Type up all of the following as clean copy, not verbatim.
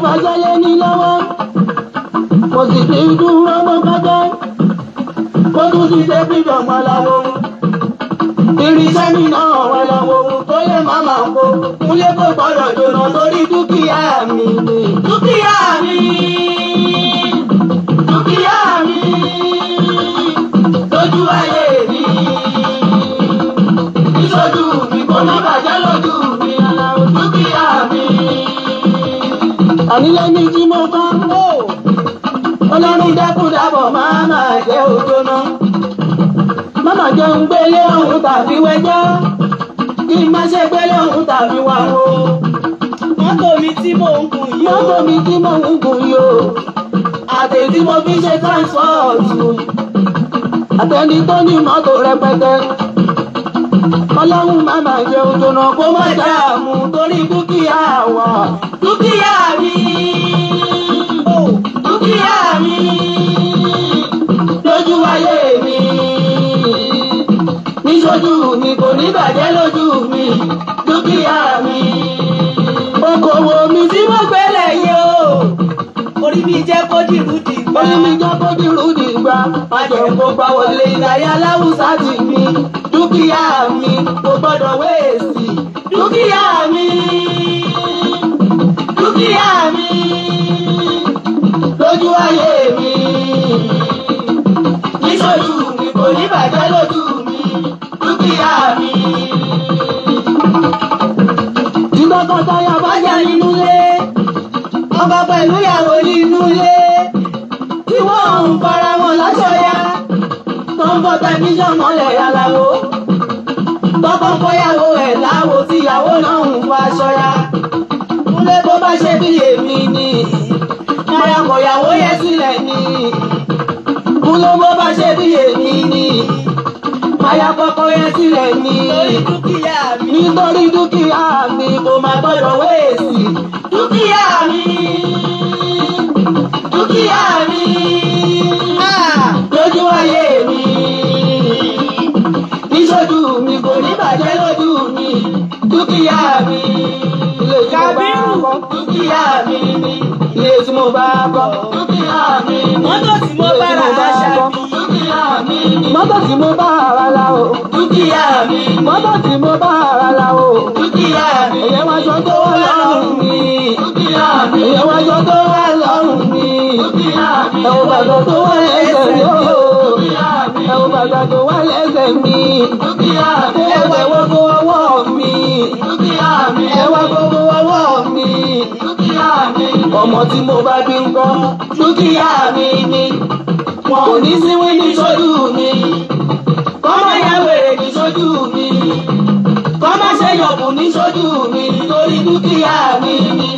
fàṣẹlẹ̀ ní lọ́wọ́. Mo sì ti dúró mo kájẹ́. Mo tún ti ṣe freedom aláwo. Irinṣẹ́ mi náà wà láwo. Tó lè má máa kó. Kúnlé kò gbọ́dọ̀ jóná torí dúkìá mi ni. Dúkìá mi. Dúkìá mi. Lójú ayé mi. Ìṣojú mi kò má bàjẹ́ lójú mi. Dúkìá mi. Ànílé mi tí mo kọ́. Ọlọ́run dákun dábọ̀ máa máa jẹ́ òjóná. Máma jẹ́ ń gbélé ọ̀hún tàbí wẹ́jọ́. Kí n má ṣe gbélé ọ̀hún tàbí wà o. Mọ́tò mi tí mò ń gùn yìí o. Mọ́tò mi tí mò ń gùn yìí o. Àtẹ̀yí tí mo fi ṣe transport. Àtẹni tó ní mọ́tò rẹpẹtẹ. Ọlọ́run má máa jẹ́ òjóná kó má dààmú torí dúkìá wa. Dúkìá mi. Dúkìá mi. Lójú ayé mi. Níṣojú mi kò ní bàjẹ́ lójú mi. Dúkìá mi. Okòwò mi tí mo gbélé yìí o. Orí mi jẹ́ kó dìrú dìgbà. Orí mi jẹ́ kó dìrú dìgbà. Má jẹ́ kó gbà wọlé ìdáyà láwùsá tì mí. Dúkìá mi kò gbọ́dọ̀ wéèsì. Dúkìá mi. Dúkìá mi. Lójú ayé mi. Níṣojú mi kò ní bàjẹ́ lójú mi. Dúkìá mi. Tí tọkọtaya bá jà nínú ilé, ọkọ pẹ̀lú ìyàwó nínú ilé, tí wọ́n ń fara wọn láṣọya, tó ń bọ́ tẹlifíṣàn mọ́lẹ̀ aláwo. Tọkọ fọyàwó ẹ̀ láwo tíyàwó náà ń fa aṣọya. Kúnlé bó bá ṣe bí èmi ni, ayakọ̀yàwó yẹn sílẹ̀ ni. Kúnlé bó bá ṣe bí èmi ni, ayakọ̀kọ̀ yẹn sílẹ̀ ni. Nítorí dúkìá mi. Nítorí dúkìá mi kò má gbọ́dọ̀ wéèsì. Dúkìá mi. Dúkìá mi. Lójú ayé mi. Níṣojú mi kò ní bàjẹ́ lójú mi. Dúkìá mi. Ilé tí mo bá kọ́. Dúkìá mi ni. Ilé tí mo bá kọ́. Dúkìá mi ni. Mọ́tò tí mo bá rà Àṣàbí. Dúkìá mi ni. Mọ́tò tí mo bá rà la o. Dúkìá mi ni. Mọ́tò tí mo bá rà la o. Dúkìá mi ni. Ẹ̀yẹ́ wáṣọ tó wà lọ́rùn mi. Dúkìá mi ni. Ẹ̀yẹ́ wáṣọ tó wà lọ́rùn mi. Dúkìá mi ni. Ẹ̀wọ̀n bàtà tó wà lẹ́sẹ̀ mi o. Dúkìá mi ni. Ẹ̀wọ̀n bàtà tó wà lẹ́sẹ̀ mi. Dúkìá mi ni. Ẹ̀wọ̀n gbogbo ọwọ́ mi. Dúkìá mi ni. Ẹ̀wọ̀n gbogbo ọwọ́ mi. Dúkìá mi ni. Ọmọ tí mo bá bí ń kọ́. Dúkìá mi ni. Wọn ò ní síwí ní sójú mi. Kọ́mọ ya wèrè ní sójú mi. Kọ́mọ ṣe yọ̀bù ní sójú mi. Torí dúkìá mi ni.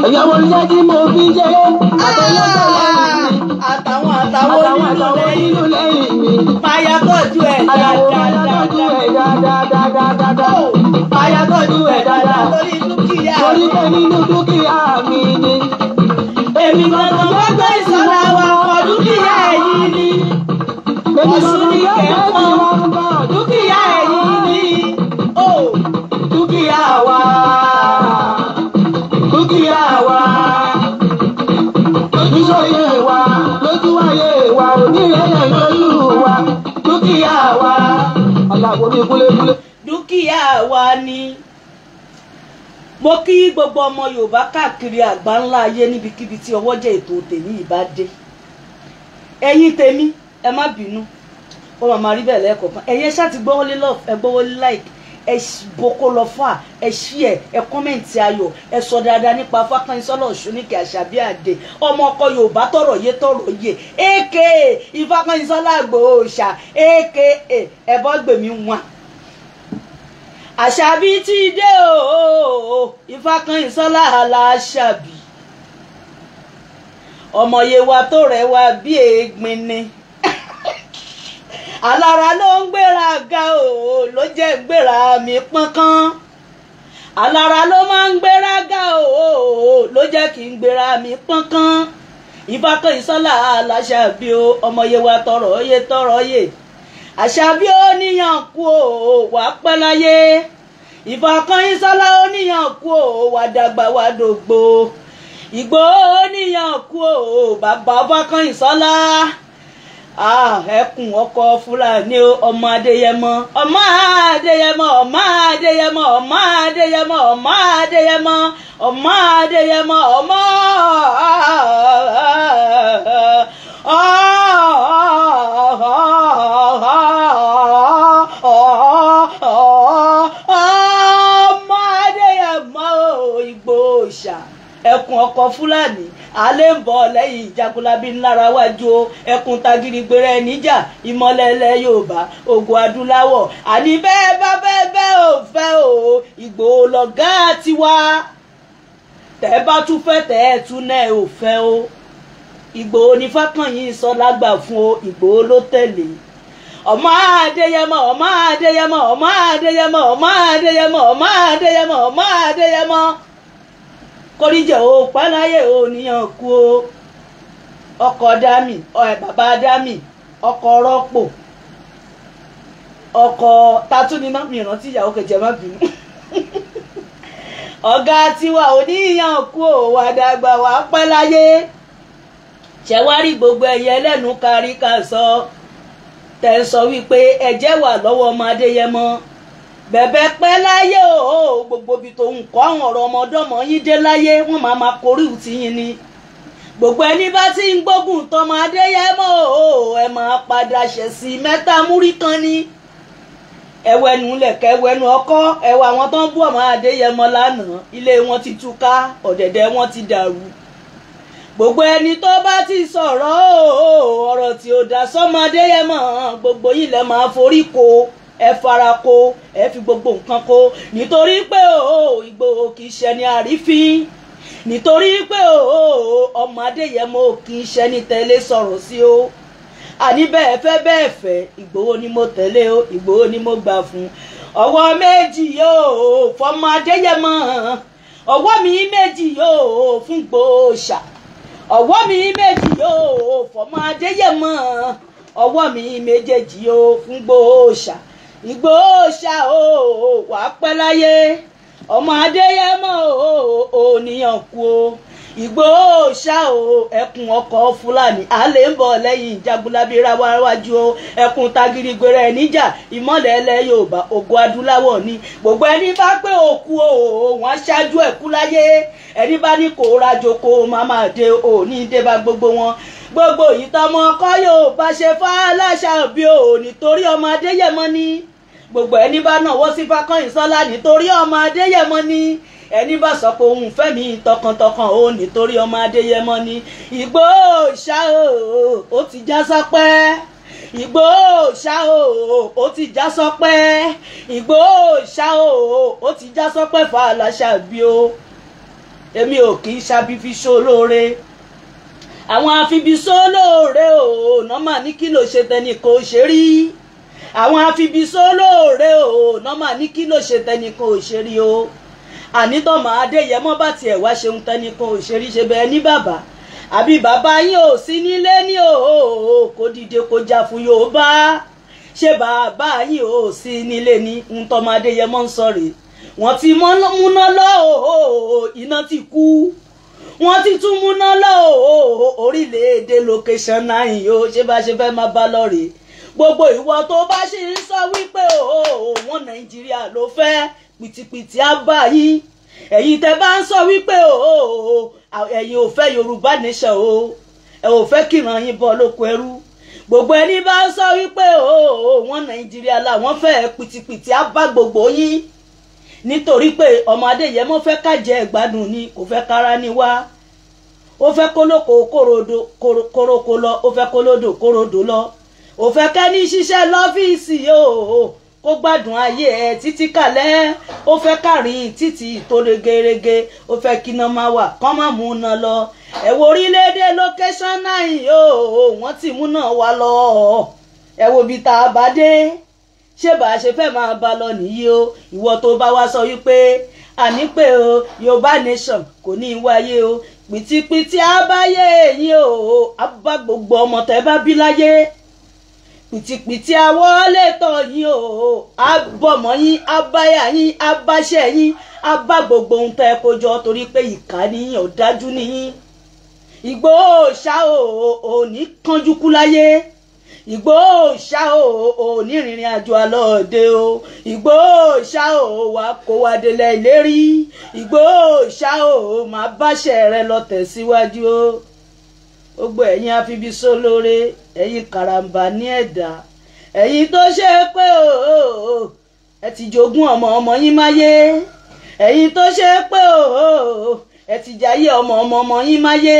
Ẹ̀yọ́ mo ní jẹ́ tí mo fi ṣeré. Àtẹ̀lẹ́tẹ̀ lẹ́yìn mi. Àtàwọn àtàwọn Àtàwọn onílù àtàwọn lẹ́yìn. onílù lẹ́yìn mi. Máyà tọ́jú ẹ̀ Àyàwó máa tọ́jú dáadáa. ẹ̀ dáadáa. Máyà tọ́jú ẹ̀ dáadáa. Torí dúkìá Torí mi. pé nínú dúkìá mi ni. Èmi gangan ló gbé ìsọ̀lá wa kọ dúkìá ẹ̀yìn ni. Èmi Ọ̀ṣun gangan ní ló gbé kẹ̀kọ́. tí wọ́n ń bọ̀. Dúkìá ẹ̀yìn ni. Ó Dúkìá wa. Dúkìá wa. Ojúṣòye wa. Lójú ayé wa. Onírẹ̀lẹ̀ lójú wa. Dúkìá wa. Aláwo mi kúlékúlé. Dúkìá wa ni. Mo kí gbogbo ọmọ Yorùbá káàkiri àgbáńlá ayé níbikíbi tí ọwọ́jẹ́ ètò tèmi ìbá dé. Ẹ̀yin tèmi, ẹ má bínú. Ó máa máa rí bẹ́ẹ̀ lẹ́ẹ̀kọ̀ọ̀kan. Ẹ̀yin ẹ ṣáà ti gbọ́wọ́lé love, ẹ gbọ́wọ́lé like, ẹ boko lọ fà, ẹ share, ẹ comment ayọ̀, ẹ sọ dáadáa nípa Fákànyìnsọ́lá Ọ̀ṣunníkẹ́ Àṣàbí Àdè, ọmọ ọkọ Yorùbá tọrọ yé tọrọ yé, aka Ifákànyìnsọ́lá Ìgbòho-Òòṣà, aka Ẹ̀bọ́gbèmí wọn. Àṣàbí ti dé o, Ifákànyìnsọ́lá Aláṣàbí. Ọmọ Yewa tó rẹwà bí èégbin ni. Alára ló ń gbéra ga o, ló jẹ́ gbéra mi pọ́nkán. Alára ló máa ń gbéra ga o, ló jẹ́ kí n gbéra mi pọ́nkán. Ifákànyìnsọ́lá Aláṣàbí o, ọmọ Yewa tọrọ yé tọrọ yé. Àṣàbí ó níyàn kú o, wàá pẹ́ láyé. Ìfàkànyìnsọ́lá oníyàn kú ò wà dàgbà wà dògbò. Ìgbòho oníyàn kú ò bàbá Fákànyìnsọ́lá. Ẹkùn ọkọ Fúlàní ọmọ Adéyẹmọ ọmọ Adéyẹmọ ọmọ Adéyẹmọ ọmọ Adéyẹmọ ọmọ Adéyẹmọ ọmọ Adéyẹmọ ọmọ ọmọ Adéyẹmọ Ìgbòho ṣá. Ẹkùn ọkọ Fúlàní alẹ́ ń bọ̀ lẹ́yìn Jagunlabi ńlára wájú o. Ẹkùn tagirigbèrè níjà ìmọ̀lẹ́lẹ̀ Yorùbá ogun adúláwọ̀. Àní bẹ́ẹ̀ bá bẹ́ẹ̀ bẹ́ẹ̀ ò fẹ́ o, Ìgbòho lọ̀gá tiwa. Tẹ́ bá tún fẹ́ tẹ́ ẹ̀ tún náà ò fẹ́ o. Ìgbòho ní Fákànyìnsọ́lá gbà fún o, Ìgbòho ló tẹ̀lé. Ọmọ Adéyẹmọ ọmọ Adéyẹmọ ọmọ Adéyẹmọ ọmọ Adéyẹmọ ọmọ Adéyẹmọ ọmọ Adéyẹmọ. Kóríjẹ o pẹ́láyé o níyàn kú o. Ọkọ̀ dami bàbá dami ọkọ̀ rọ́pò ọkọ̀ tatúniná mi rántí ìyàwó kejì ẹ má bínú. Ọ̀gá tiwa oníyàn kú o, wà dàgbà wà pẹ́láyé. Ṣẹ̀wárí gbogbo ẹ̀yẹ ẹlẹ́nu kárí ká sọ tẹ̀ ń sọ wípé ẹ̀jẹ̀ wà lọ́wọ́ ọmọ Adéyẹmọ. Bẹ̀bẹ̀ pẹ́ láyé o, gbogbo ibi tó ń kọ́ àwọn ọ̀rọ̀ ọmọdọ́mọ yín dé láyé wọ́n máa ma korí ti yín ni. Gbogbo ẹni bá ti ń gbógun tọmọ Adéyẹmọ o, ẹ máa padà ṣẹ̀ sí mẹ́ta múrí kan ni. Ẹwẹ́nu lẹ̀kẹ́ ẹwẹ́nu ọkọ́ ẹwà àwọn tó ń bú ọmọ Adéyẹmọ lánàá, ilé wọn ti túká, ọ̀dẹ̀dẹ̀ wọn ti dàrú. Gbogbo ẹni tó bá ti sọ̀rọ̀ o, ọ̀rọ̀ tí ò dá sọ́mọ Adéyẹmọ, gbogbo yìí lẹ máa forí ko. Ẹ fara ko, ẹ fi gbogbo nǹkan ko, nítorí pé o Ìgbòho kì í ṣẹni àrífín, nítorí pé o ọmọ Adéyẹmọ kì í ṣẹni tẹ́lẹ̀ sọ̀rọ̀ sí o. Àní bẹ́ẹ̀ fẹ́ bẹ́ẹ̀ fẹ́, Ìgbòho ni mo tẹ̀lé o, Ìgbòho ni mo gbà fún. Ọwọ́ méjì yóò fọmọ Adéyẹmọ, ọwọ́ mi méjì yóò fún Ìgbòho ṣá, ọwọ́ mi méjì yóò fọmọ Adéyẹmọ, ọwọ́ mi méjèèjì yóò fún Ìgbòho ṣá. Ìgbòho ṣá o, wà pẹ́ láyé. Ọmọ Adéyẹmọ o, òníyàn kú o. Ìgbòho ṣá o, ẹkùn ọkọ̀ Fúlàní alẹ́ ń bọ̀ lẹ́yìn Jagunlabi ráwájú o. Ẹkùn tagirigbèrè níjà ìmọ̀lẹ́lẹ̀ Yorùbá ogun adúláwọ̀ ni. Gbogbo ẹni bá pé òkú o, wọ́n ṣáájú ẹ̀kú láyé. Ẹni bá ní kó rajo kó má má dé o, ní dé bá gbogbo wọn. Gbogbo ìtọ́mọ ọkọ yóò bá ṣe fáláṣà bí o, nítorí ọmọ Adéyẹmọ ni. Gbogbo ẹni bá náwó sí Fákànyìnsọ́lá nítorí ọmọ Adéyẹmọ ni. Ẹni bá sọ pé òun fẹ́ mi tọkàntọkàn o, nítorí ọmọ Adéyẹmọ ni. Ìgbòho ṣá o, ó ti já sọpẹ́. Ìgbòho ṣá o, ó ti já sọpẹ́. Ìgbòho ṣá o, ó ti já sọpẹ́ fàlàṣà bí o. Èmi ò kì í ṣàbífi ṣolóore. Àwọn àfibisólóore o, nọ́mà ní kí ló ṣe tẹnì kò ṣe rí. Àwọn àfibisólóore o, nọ́mà ní kí ló ṣe tẹnì kò ṣe rí o. Ànítọ́mọ Adéyẹmọ bá tiẹ̀ wá ṣeun tẹnì kò ṣe rí, ṣe bẹ́ẹ̀ ní bàbá àbí bàbá yín ò sí nílé ní o, kò dìde kó jà fún Yorùbá. Ṣé bàbá yín ò sí nílé ní ntọ́mọ Adéyẹmọ ń sọ rèé. Wọ́n ti múná lọ o, iná ti kú. Wọ́n ti tún múná lọ o, orílẹ̀-èdè location 9 o, ṣé bá ṣe fẹ́ máa bá lọ rèé. Gbogbo ìwọ tó bá ṣì ń sọ wípé o wọn Nàìjíríà ló fẹ́, pìtìpìtì á bá yín. Ẹ̀yin tẹ́ bá ń sọ wípé o ẹ̀yin ò fẹ́ Yorùbá nation o, ẹ ò fẹ́ kíran yín bọ́ lóko ẹrú. Gbogbo ẹni bá ń sọ wípé o wọn Nàìjíríà làwọn fẹ́, pìtìpìtì á bá gbogbo yín. Nítorí pé ọmọ Adéyẹmọ fẹ́ ká jẹ ìgbádùn ni, kò fẹ́ kára ní wá. Ó fẹ́ kólókó kóróko lọ, ó fẹ́ kólódò kórodò lọ. Ó fẹ́ kẹ́ni ṣiṣẹ́ lọ́fíìsì o, kó gbádùn ayé ẹ̀ títí kalẹ̀. Ó fẹ́ kárin títí tó regerege, ó fẹ́ kíná máa wà kán má mú un náà lọ. Ẹ wo orílẹ̀-èdè location 9 o, wọ́n ti mú náà wá lọ. Ẹ wo ibi tá a bá dé, ṣé bá a ṣe fẹ́ máa bá lọ nìyí o. Ìwọ tó bá wá sọ wípé àní pé o Yorùbá nation kò ní í wáyé o, pìtìpìtì abáyé yín o, á bá gbogbo ọmọ tẹ́ bá bí láyé. Pìtìpìtì àwọlé tọ̀ yín o, abọ́mọ yín, abáyà yín, abáṣẹ́ yín, abá gbogbo ohun tẹ́ kó jọ, torí pé ìkà níyìn, ọ̀dájú níyìn. Ìgbòho ṣá o, ò ní kánjú kú láyé. Ìgbòho ṣá o, ò ní rìnrìn àjò àlọ́ọ̀dẹ o. Ìgbòho ṣá o, wà kó wa délẹ̀ ìlérí. Ìgbòho ṣá o, máa báṣẹ́ rẹ lọ tẹ̀síwájú o. Gbogbo ẹ̀yin afibisólóore, ẹ̀yin karambà ní ẹ̀dá, ẹ̀yin tó ṣe pé o ẹ ti jogún ọmọ ọmọ yín máyé, ẹ̀yin tó ṣe pé o ẹ ti jayé ọmọ ọmọ ọmọ yín máyé,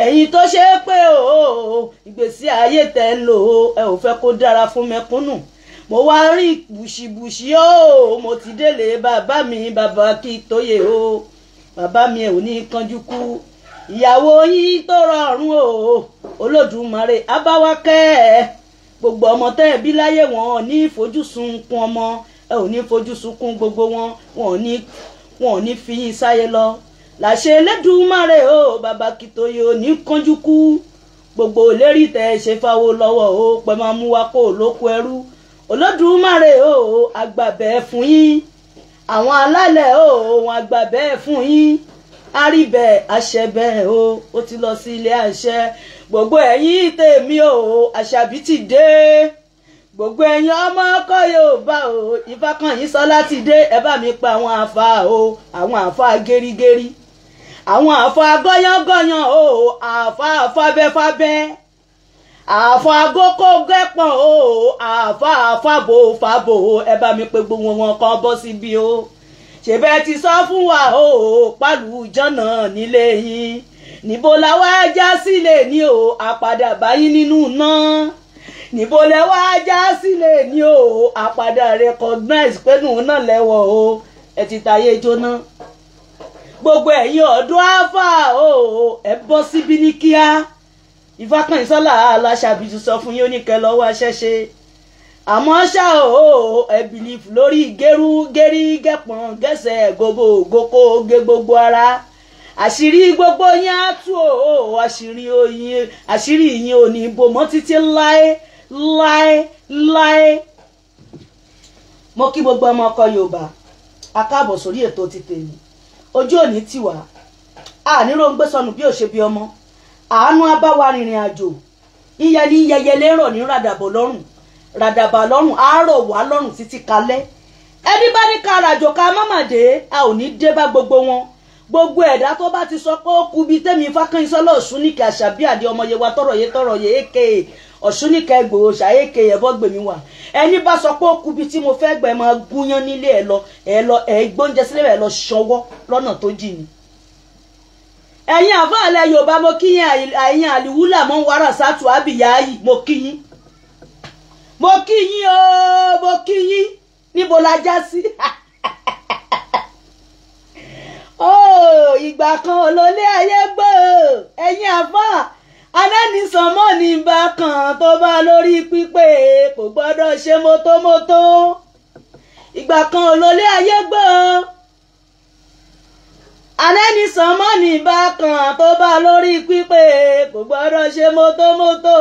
ẹ̀yin tó ṣe pé o ìgbésí ayé tẹ́ ń lò ó, ẹ ò fẹ́ kó dára fún mẹ̀kúnnù. Mo wá rí bùṣìbùṣì o, mo ti délé bàbá mi, bàbá Akíntóyè o, bàbá mi ò ní kánjú kú. Ìyàwó yín tó rọrùn o, Olódùmarè abáwákẹ́. Gbogbo ọmọ tẹ́ ẹ bí láyé, wọn ò ní fojú sunkún ọmọ, ẹ ò ní fojú sunkún gbogbo wọn, wọn ò ní fi yín sáyé lọ. Làṣẹ Elédùmarè o, bàbá Akíntóyè ò ní kánjú kú. Gbogbo ìlérí tẹ́ ẹ ṣe fáwọn lọ́wọ́ o, pẹ́ máa mú wa kó lóko ẹrú. Olódùmarè o, àgbàbẹ́ fún yín. Àwọn alálẹ̀ o, wọn àgbàbẹ́ fún yín. Àríbẹ̀ àṣẹbẹ̀ o, ó ti lọ sí ilé àṣẹ. Gbogbo ẹ̀yin tèmi o, àṣàbí ti dé. Gbogbo ẹ̀yin ọmọ ọkọ Yorùbá o, Ifákànyìnsọ́lá ti dé. Ẹ bá mi pa àwọn àfa o, àwọn àfa gerigeri, àwọn àfa gọ́yángọ́yán o, àfa fábẹ́fábẹ́, àfa gókógẹ́pọ̀n o, àfa fábòfábò. Ẹ bá mi pe gbogbo wọn kan bọ́ síbi o. Ṣèbẹ́ ti sọ fún wa o, pàlù jọ̀nà nílé yín. Níbo la wá já sílẹ̀ ní o, àpàdà báyìí nínú náà. Níbo lẹ wá já sílẹ̀ ní o, àpàdà recognize pé nù náà lẹ́wọ̀ o, ẹ ti tayé jóná. Gbogbo ẹ̀yin ọ̀dọ́ àfà o, ẹ bọ́ síbí ní kíá. Ifákànyìnsọ́lá aláṣàbí ti sọ fún yín, oníkẹ́ lọ́wọ́ aṣẹ́ṣe. Àmọ́ ṣá o, ẹ bìlífù lórí gẹ́rú gẹ́rí gẹ́pọ̀n gẹ́sẹ̀ gbogbo gòkó gé gbogbo ara. Àṣírí gbogbo yín á tú o, àṣírí yín ò ní bò mọ́ títí láé láé láé. Mo kí gbogbo ọmọ ọkọ Yorùbá, a káàbọ̀ sórí ètò ti tèmi. Ojú òní tiwa, àníró ń gbé sọnù bí ò ṣe bí ọmọ. Àánú á bá wa rìnrìn àjò. Yíyẹ ní yẹyẹ lérò ní ràdàbọ̀ lọ́rùn, ràdàbà lọ́rùn, àárọ̀ wá lọ́rùn títí kalẹ́. Ẹni bá ní ká ràjò ká má dé, a ò ní dé bá gbogbo wọn. Gbogbo ẹ̀dá tó bá ti sọ pé ó kú bíi tẹ́mi Ifákànyìnsọ́lá Ọ̀ṣúnìkẹ́ Àṣàbí àdé ọmọ Yewa tọrọ yé tọrọ yé èké Ọ̀ṣúnìkẹ́ Ìgbòho ṣàyèké ẹ̀bọ́ gbèmí wà. Ẹni bá sọ pé ó kú bíi tí mo fẹ́ gbẹ máa gúnyán nílé ẹ lọ, ẹ lọ, ẹ gbóúnjẹ sílẹ̀ ẹ lọ ṣọwọ́ lọ́nà tó jìn ní. Ẹ̀yin àfáàlẹ̀ Yorùbá, mo kí yín. Ẹ̀yin àlìwúlà mọ́ wàrà sátù àbíyá yìí, mo kí yín. Mo kí yín o, mo kí yín. Níbo la já sí? Oh, ìgbà kan olólé ayé gbọ́. Ẹ̀yin àfà anẹ́nisànmọ́ ní bákan tó bá lórí pípé kò gbọ́dọ̀ ṣe mótómótó. Ìgbà kan olólé ayé gbọ́. Anẹ́nisànmọ́ ní bákan tó bá lórí pípé kò gbọ́dọ̀ ṣe mótómótó.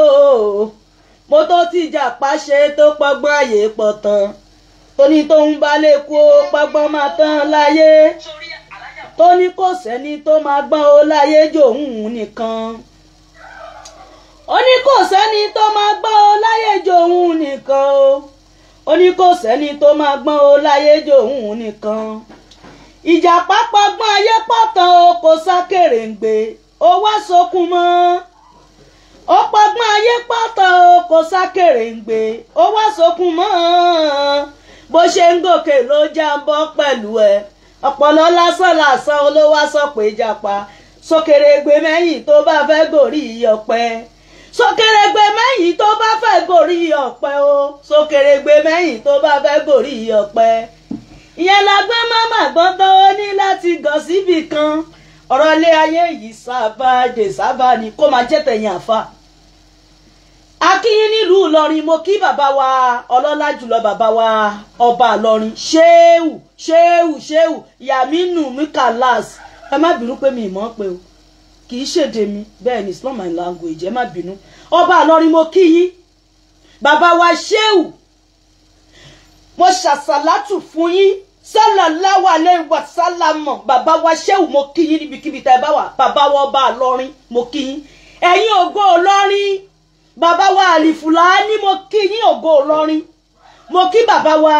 Mọ́tò tíjà pàṣẹ tó pọ́gbọ́n àyè pọ̀ tán. Tóní tó ń bá lè kú ó pọ́gbọ́n máa tán láyé. Tó ní kò sẹ́ni tó máa gbọ́n ó láyé jòun nìkan. Ó ní kò sẹ́ni tó máa gbọ́n ó láyé jòun nìkan o. Ó ní kò sẹ́ni tó máa gbọ́n ó láyé jòun nìkan. Ìjàpá pọ́gbọ́n ayé pọ̀tàn o, kò sákèrèǹgbè ó wá sókun mọ́. Ó pọ́gbọ́n ayé pọ̀tàn o, kò sákèrèǹgbè ó wá sókun mọ́. Bó ṣe ń gòkè ló já ń bọ́ pẹ̀lú ẹ̀. Ọ̀pọ̀lọ́ lásán lásán olówó sọ pé jàpá sókèrègbè mẹ́yìn tó bá fẹ́ gòrí ọ̀pẹ. Sókèrègbè mẹ́yìn tó bá fẹ́ gòrí ọ̀pẹ o. Sókèrègbè mẹ́yìn tó bá fẹ́ gòrí ọ̀pẹ. Ìyẹn la gbọ́n máma gbọ́n tán, ó ní láti gàn síbì kan. Ọ̀rọ̀ ilé ayé yìí sábà dé sábà ni kó máa jẹ́ tẹ̀yìn àfa. Akínyín nílùú Ìlọrin, mo kí bàbá wa ọlọ́lá jùlọ, bàbá wa ọba Ìlọrin, ṣéwù ṣéwù ṣéwù Yaminu Mikalas. Ẹ má bínú pé mi ìmọ̀ pé o, kì í ṣèdè mi, bẹ́ẹ̀ ni, it's not my language, ẹ má bínú. Ọba Ìlọrin, mo kí yín. Bàbá wa Ṣéhù, mo ṣàṣàlátù fún yín, sallallahu alaihi wasallam. Bàbá wa Ṣéhù, mo kí yín níbikíbi tá ẹ bá wà. Bàbá wa ọba Ìlọrin, mo kí yín. Ẹ̀yin ògo Ìlọrin, bàbá wa Àlìfùlání, mo kí yín ògo Ìlọrin. Mo kí bàbá wa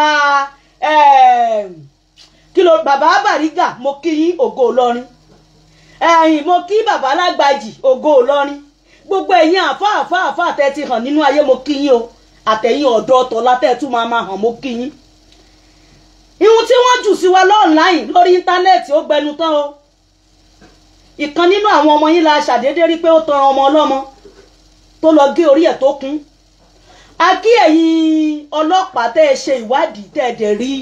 kí ló bàbá Bàrígà, mo kí yín ògo Ìlọrin. Ẹ̀yin mo kí bàbá Lágbàjì, ògo Ìlọrin. Gbogbo ẹ̀yin àfáà àfáà àfáà tẹ́ ti hàn nínú ayé, mo kí yín o. Àtẹ̀yin ọ̀dọ́ ọ̀tọ̀lá tẹ́ tún máa máa hàn, mo kí yín. Ihun tí wọ́n jù sí wa l'online lórí íńtánẹ́ẹ̀tì ó gbẹnu tán o. Ìkan nínú àwọn ọmọ yín la ṣàdédé rí pé ó tan ọmọ ọlọ́mọ tó lọ gé orí ẹ̀ tó kún. A kí ẹ̀yin ọlọ́pàá tẹ́ ẹ ṣe ìwádìí, tẹ́ ẹ dẹ̀ rí,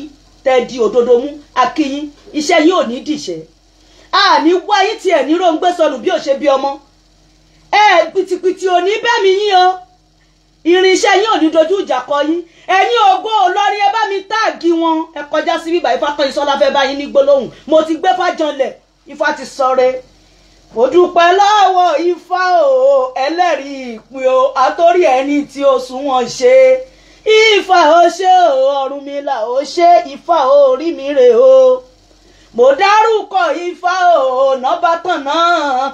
tẹ́ ẹ di òdodo mú, a kí yín. Iṣẹ́ yín ò ní dìṣẹ́. A ní wáyé tiẹ̀ ní róńgbé sọnù bí ò ṣe bí ọmọ. Ẹ pìtìpìtì ò ní bẹ́ẹ̀ mi yín o. Irinṣẹ́ yín ò ní dojú ìjà kọ yín. Ẹ̀yin ògo Ìlọrin, ẹ bá mi tag wọn. Ẹ kọjá sí bíbá Ifákànyìnsọ́lá fẹ́ bá yín ní gbólóhùn. Mo ti gbé fájọlẹ̀, Ifá ti sọre. Mo dúpẹ́ lọ́wọ́ Ifá o, ẹlẹ́rìí ìpín o, àtórí ẹni tí ó sunwọ̀n ṣe. Ifá o ṣe o, Ọ̀rúnmìlà o ṣe, Ifá o orí mi rè o. Mo dárúkọ Ifá o, nọ́bà tàn náà.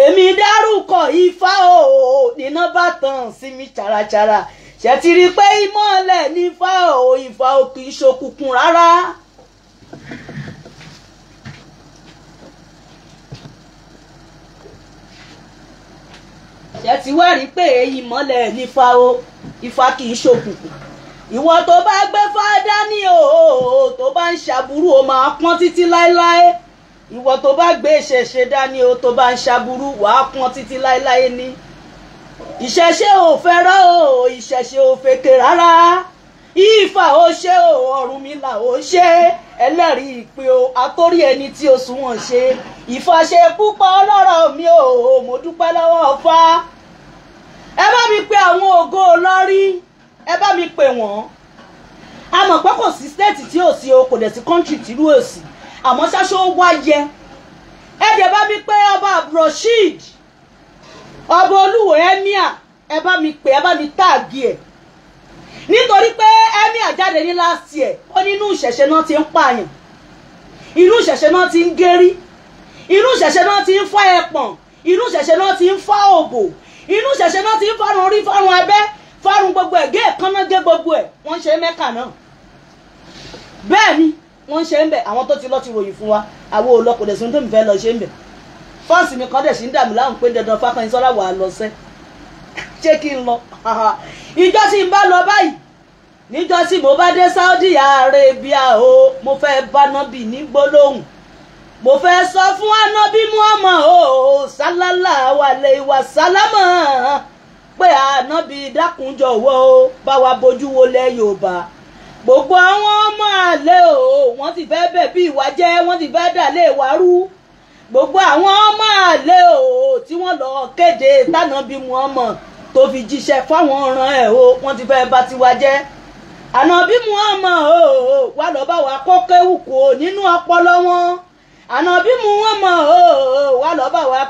Èmi dárúkọ Ifá o, níná bá tàn sí mi chàràchàrà. Ṣé ti rí pé ìmọ̀lẹ̀ ní Ifá o, Ifá o kì í ṣokùnkùn rárá. Ṣé ti wá rí pé ìmọ̀lẹ̀ ní Ifá o, Ifá kì í ṣokùnkùn. Ìwọ tó bá gbé fádá ní o, tó bá ń ṣàbúrú o máa pọ́n títí láéláé. Ìwọ tó bá gbé ìṣẹ̀ṣe dání o, tó bá ń ṣàbúrú wàá pọ́n títí láéláé ni. Ìṣẹ̀ṣe ò fẹ́ràn o, ìṣẹ̀ṣe ò fèkè rárá. Ifá o ṣe o, Ọ̀rúnmìlà o ṣe, ẹlẹ́rìí ìpè o, àtórí ẹni tí o sunwọ̀n ṣe. Ifá ṣe púpọ̀ lọ́rọ̀ mi o, mo dúpẹ́ lọ́wọ́ Ifá. Ẹ bá mi pe àwọn ògo Ìlọrin, ẹ bá mi pè wọ́n. A mọ̀ pé kò sí state tí ò sí o, kò dẹ̀ sí country tí irú ò sí. Àmọ́ ṣáṣó wá yẹ. Ẹ dẹ̀ bá mi pé ọba Abdulrasheed, ọba Olúwo emir, ẹ bá mi pè, ẹ bá mi tag ẹ̀. Nítorí pé emir jáde ní last year, ó nínú ìṣẹ̀ṣe náà ti ń pààyàn, inú ìṣẹ̀ṣe náà ti ń gérí, inú ìṣẹ̀ṣe náà ti ń fá ẹpọ̀n, inú ìṣẹ̀ṣe náà ti ń fá òbò, inú ìṣẹ̀ṣe náà ti ń fárun orí, fárun abẹ́, fárun gbogbo ẹ̀, gé èékánná, gé gbogbo ẹ̀. Wọ́n ń ṣe Mẹ́kà náà. Bẹ́ẹ̀ ni wọ́n ń ṣe ń bẹ̀. Àwọn tó ti lọ ti ròyìn fún wa. Àwọn ò lọ, kò dẹ̀ sí ohun tó mi fẹ́ lọ ṣe ń bẹ̀. Fans mi kan dẹ̀ sí ń dà mí láhùn pé dandan Fákànyìnsọ́lá wà á lọ sẹ́. Ṣé kí n lọ? Ìjọ tí n bá lọ báyìí, níjọ́ tí mo bá dé Saudi Arabia o, mo fẹ́ bá Nábì ní gbólóhùn. Mo fẹ́ sọ fún Ànábì Muhammad o, sallallahu alaihi wasallam, pé Ànábì dákun jọ̀wọ́ o, bá wa bójú wo lẹ̀ Yorùbá. Gbogbo àwọn ọmọ àlè o, wọ́n ti fẹ́ bẹ̀ bí ìwà jẹ́, wọ́n ti fẹ́ dà lé wa rú. Gbogbo àwọn ọmọ àlè o, tí wọ́n lọ kéde tànàbí Muhammad tó fi jíṣẹ́ fáwọn ọ̀ràn ẹ̀ o, wọ́n ti fẹ́ bá tiwa jẹ́. Ànábì Muhammad o, wá lọ bá wa kó kéwù kó nínú ọpọlọ wọn. Ànábì Muhammad o, wá lọ bá wa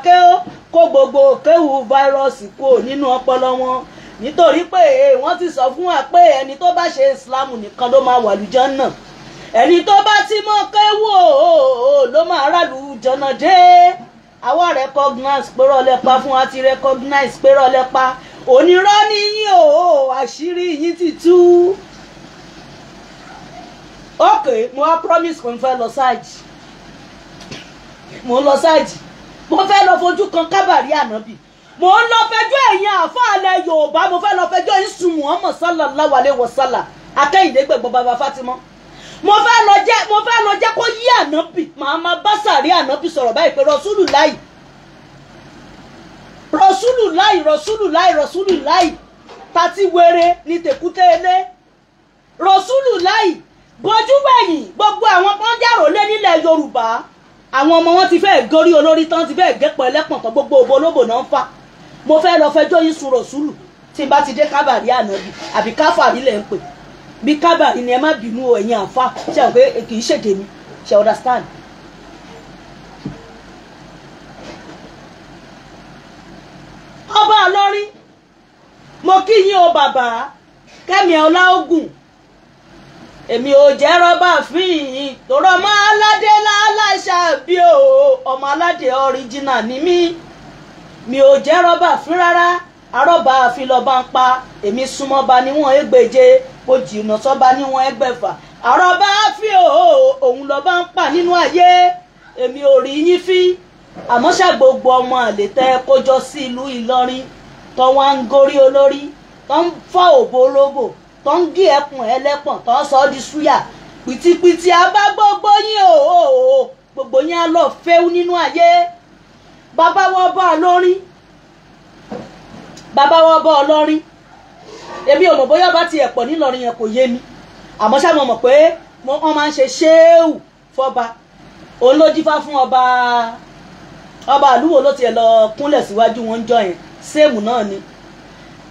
kó gbogbo kéwù fáírọ́ọ̀sì kó nínú ọpọlọ wọn. Nítorí pé wọ́n ti sọ fún wa pé ẹni tó bá ṣe Islam nìkan ló máa wà lùjánnà. Ẹni tó bá ti mọ kéwù o ló máa rà lùjánnà dé. Àwa recognize pé rọ́lẹ́ pa fún wa, ti recognize pé rọ́lẹ́ pa. Onírọ́ ni yín o, àṣírí yín ti tú. Okay, mo wá promise pé mo fẹ́ lọ sáàjì. Mo ń lọ sáàjì. Mo fẹ́ lọ fojú kan kábàrí Ànábì. Mo ń lọ fẹjọ́ ẹ̀yin àfáà Yorùbá, mo fẹ́ lọ fẹjọ́ yín sùn Muhammad sallallahu alaihi wasallam. Akẹ́yìndé gbẹ̀gbọ́n bàbá Fátímọ́. Mo fẹ́ lọ jẹ́ kó yí Ànábì, màá máa bá sàrí Ànábì sọ̀rọ̀ báyìí pé Rasulullahi, Rasulullahi, Rasulullahi, Rasulullahi, tàti wéré ní tèkúté ilé. Rasulullahi, bójú wẹ̀yìn gbogbo àwọn kan jàrò lé nílẹ̀ Yorùbá. Àwọn ọmọ wọn ti fẹ́ gorí olórí tán, ti fẹ́ gẹ́pọ̀ ẹlẹ́pọ̀n tán, gbogbo òbó olóbò náà ń fà. Mo fẹ́ lọ fẹjọ́ yín sùn Rọ̀súlù tí n bá ti dé kábàrí Ànábì, àbí káfàrí lẹ̀ ń pè bí kábàrí ni. Ẹ má bínú o, ẹ̀yin àfa, ṣe àwọn pé kì í ṣèdè mi, ṣe understand. Ọba Ìlọrin, Mo kí yín o bàbá Kẹ́mi Ọláògùn. Èmi ò jẹ́ rọ́bà fín tòrọ ọmọ aládé láláṣà bí o, ọmọ aládé ọ̀ríjìnà ni mí. Mi ò jẹ́ rọ́bà fín rárá, arọ́bà àfin lọ́ba ń pa. Èmi súnmọ́ba níwọ̀n ẹgbẹ̀je, mo jìnnà sọ́ba níwọ̀n ẹgbẹ̀fà. Arọ́bà àfin o, òun lọ́ba ń pa nínú ayé. Èmi ò rí yín fín. Àmọ́ ṣá gbogbo ọmọ àlè tẹ́ kójọ sí ìlú Ìlọrin, tó wá ń gorí olórí, tó ń fọ́ òbó olóbò, tó ń gé ẹkùn ẹlẹ́pọ̀n, tó ń sọ ọ́ di súyà. Pìtìpìtì àbá gbogbo yín o, gbogbo yín á lọ fẹ́ú nínú ayé. Bàbá wọ́n bá lórí, bàbá wọ́n bá ọlọ́rin. Èmi ò mọ̀ bóyá bá tiẹ̀ pọ̀ nílọrin yẹn, kò yé mi. Àmọ́ ṣá mo mọ̀ pé wọ́n máa ń ṣe ṣéèwù fọba. Òun ló dífá fún ọba ọba àlúwo ló tiẹ̀ lọ kúnlẹ̀ síwájú wọn ń jọ yẹn, séèmù náà ni.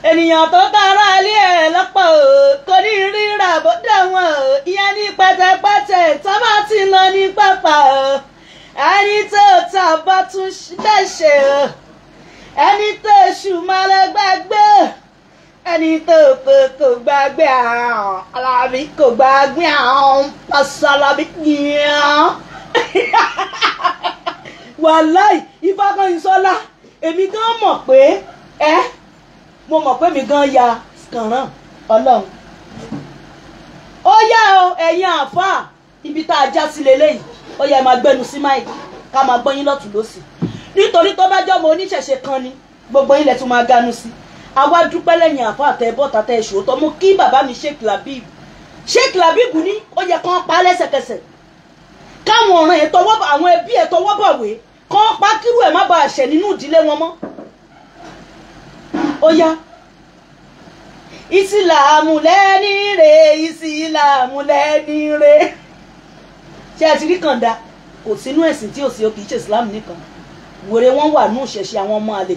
Ènìyàn tó tara ilé ẹ̀ lọ́pọ̀ kò ní ríra bó dà wọ́n, ìyẹn ní pẹ́tẹ́pẹ́tẹ́ tó bá ti lọ ní pápá. Ẹni tó ta bá tún dẹ̀ṣẹ̀, ẹni tó ṣù máa lọ gbàgbé, ẹni tó kò gbàgbé àwọn Alábí kò gbàgbé àwọn pàṣẹ Alábí yẹn. Wàláì Ifákànyìnsọ́lá, èmi gan mọ̀ pé mo mọ̀ pé mi gan ya kànràn Ọlọ́run. Ó yá o ẹ̀yin àáfàá, ibi tá a já sí leléyìí, ó yá ẹ máa gbẹnu sí máìkì ká máa gbọ́ yín lọ́tùn lósì. Nítorí tó bá jọ́mọ oníṣẹ̀ṣe kan ni gbogbo yín lẹ tún máa ganu sí. Àwa dúpẹ́ lẹ́yìn àáfàá tẹ bọ́ta tẹ ṣòótọ́. Mo kí bàbá mi Sheikh Labib. Sheikh Labib ní ó yẹ kán pa lẹ́sẹ̀kẹsẹ̀, káwọn ọ̀ràn ẹ̀ tọwọ́ àwọn ẹbí ẹ̀ tọwọ́ bọ̀wé, kán pa kírú ẹ̀ má bàa ṣẹ̀ nínú ìdílé wọn mọ́. Ó yá ìsìlámù lẹ́ni rè, ìsìlámù lẹ́ni rè. Ṣé ẹ ti rí kànda? Kò sínú ẹ̀sìn tí ò sí, o kì í ṣe ìsìlámù nìkan. Wèrè wọn wà ní ìṣẹ̀ṣe àwọn ọmọ àlè.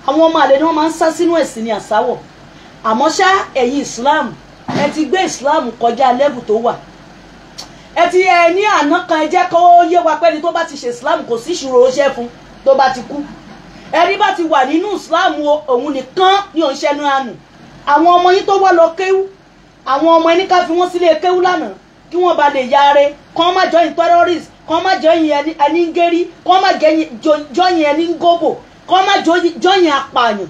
Àwọn ọmọ àlè ni wọ́n máa ń sá sínú ẹ̀sìn ní àsáwọ̀. Àmọ́ ṣá ẹ̀yin ìsìlámù, ẹ ti gbé ìsìlámù kọjá lẹ́bù tó wà. Ẹ ti ẹ ní àná kan, ẹ jẹ́ kó yé wa pé ẹni tó bá ti ṣe ìsìlámù kò sí ìṣòro ṣẹ́ fún tó bá ti kú. Ẹni bá ti wà nínú ìsìlámù òun nìkan ní òun ṣẹnu àánú. Àwọn ọmọ yín tó wá lọ kéwú, àwọn ọmọ ẹni ká fi wọ́n sílé kéwú lánàá kí wọ́n ba lè yaare, kán má join terrorist, kán má join ẹni ń gérí, kán má join ẹni ń góbò, kán má join apààyàn.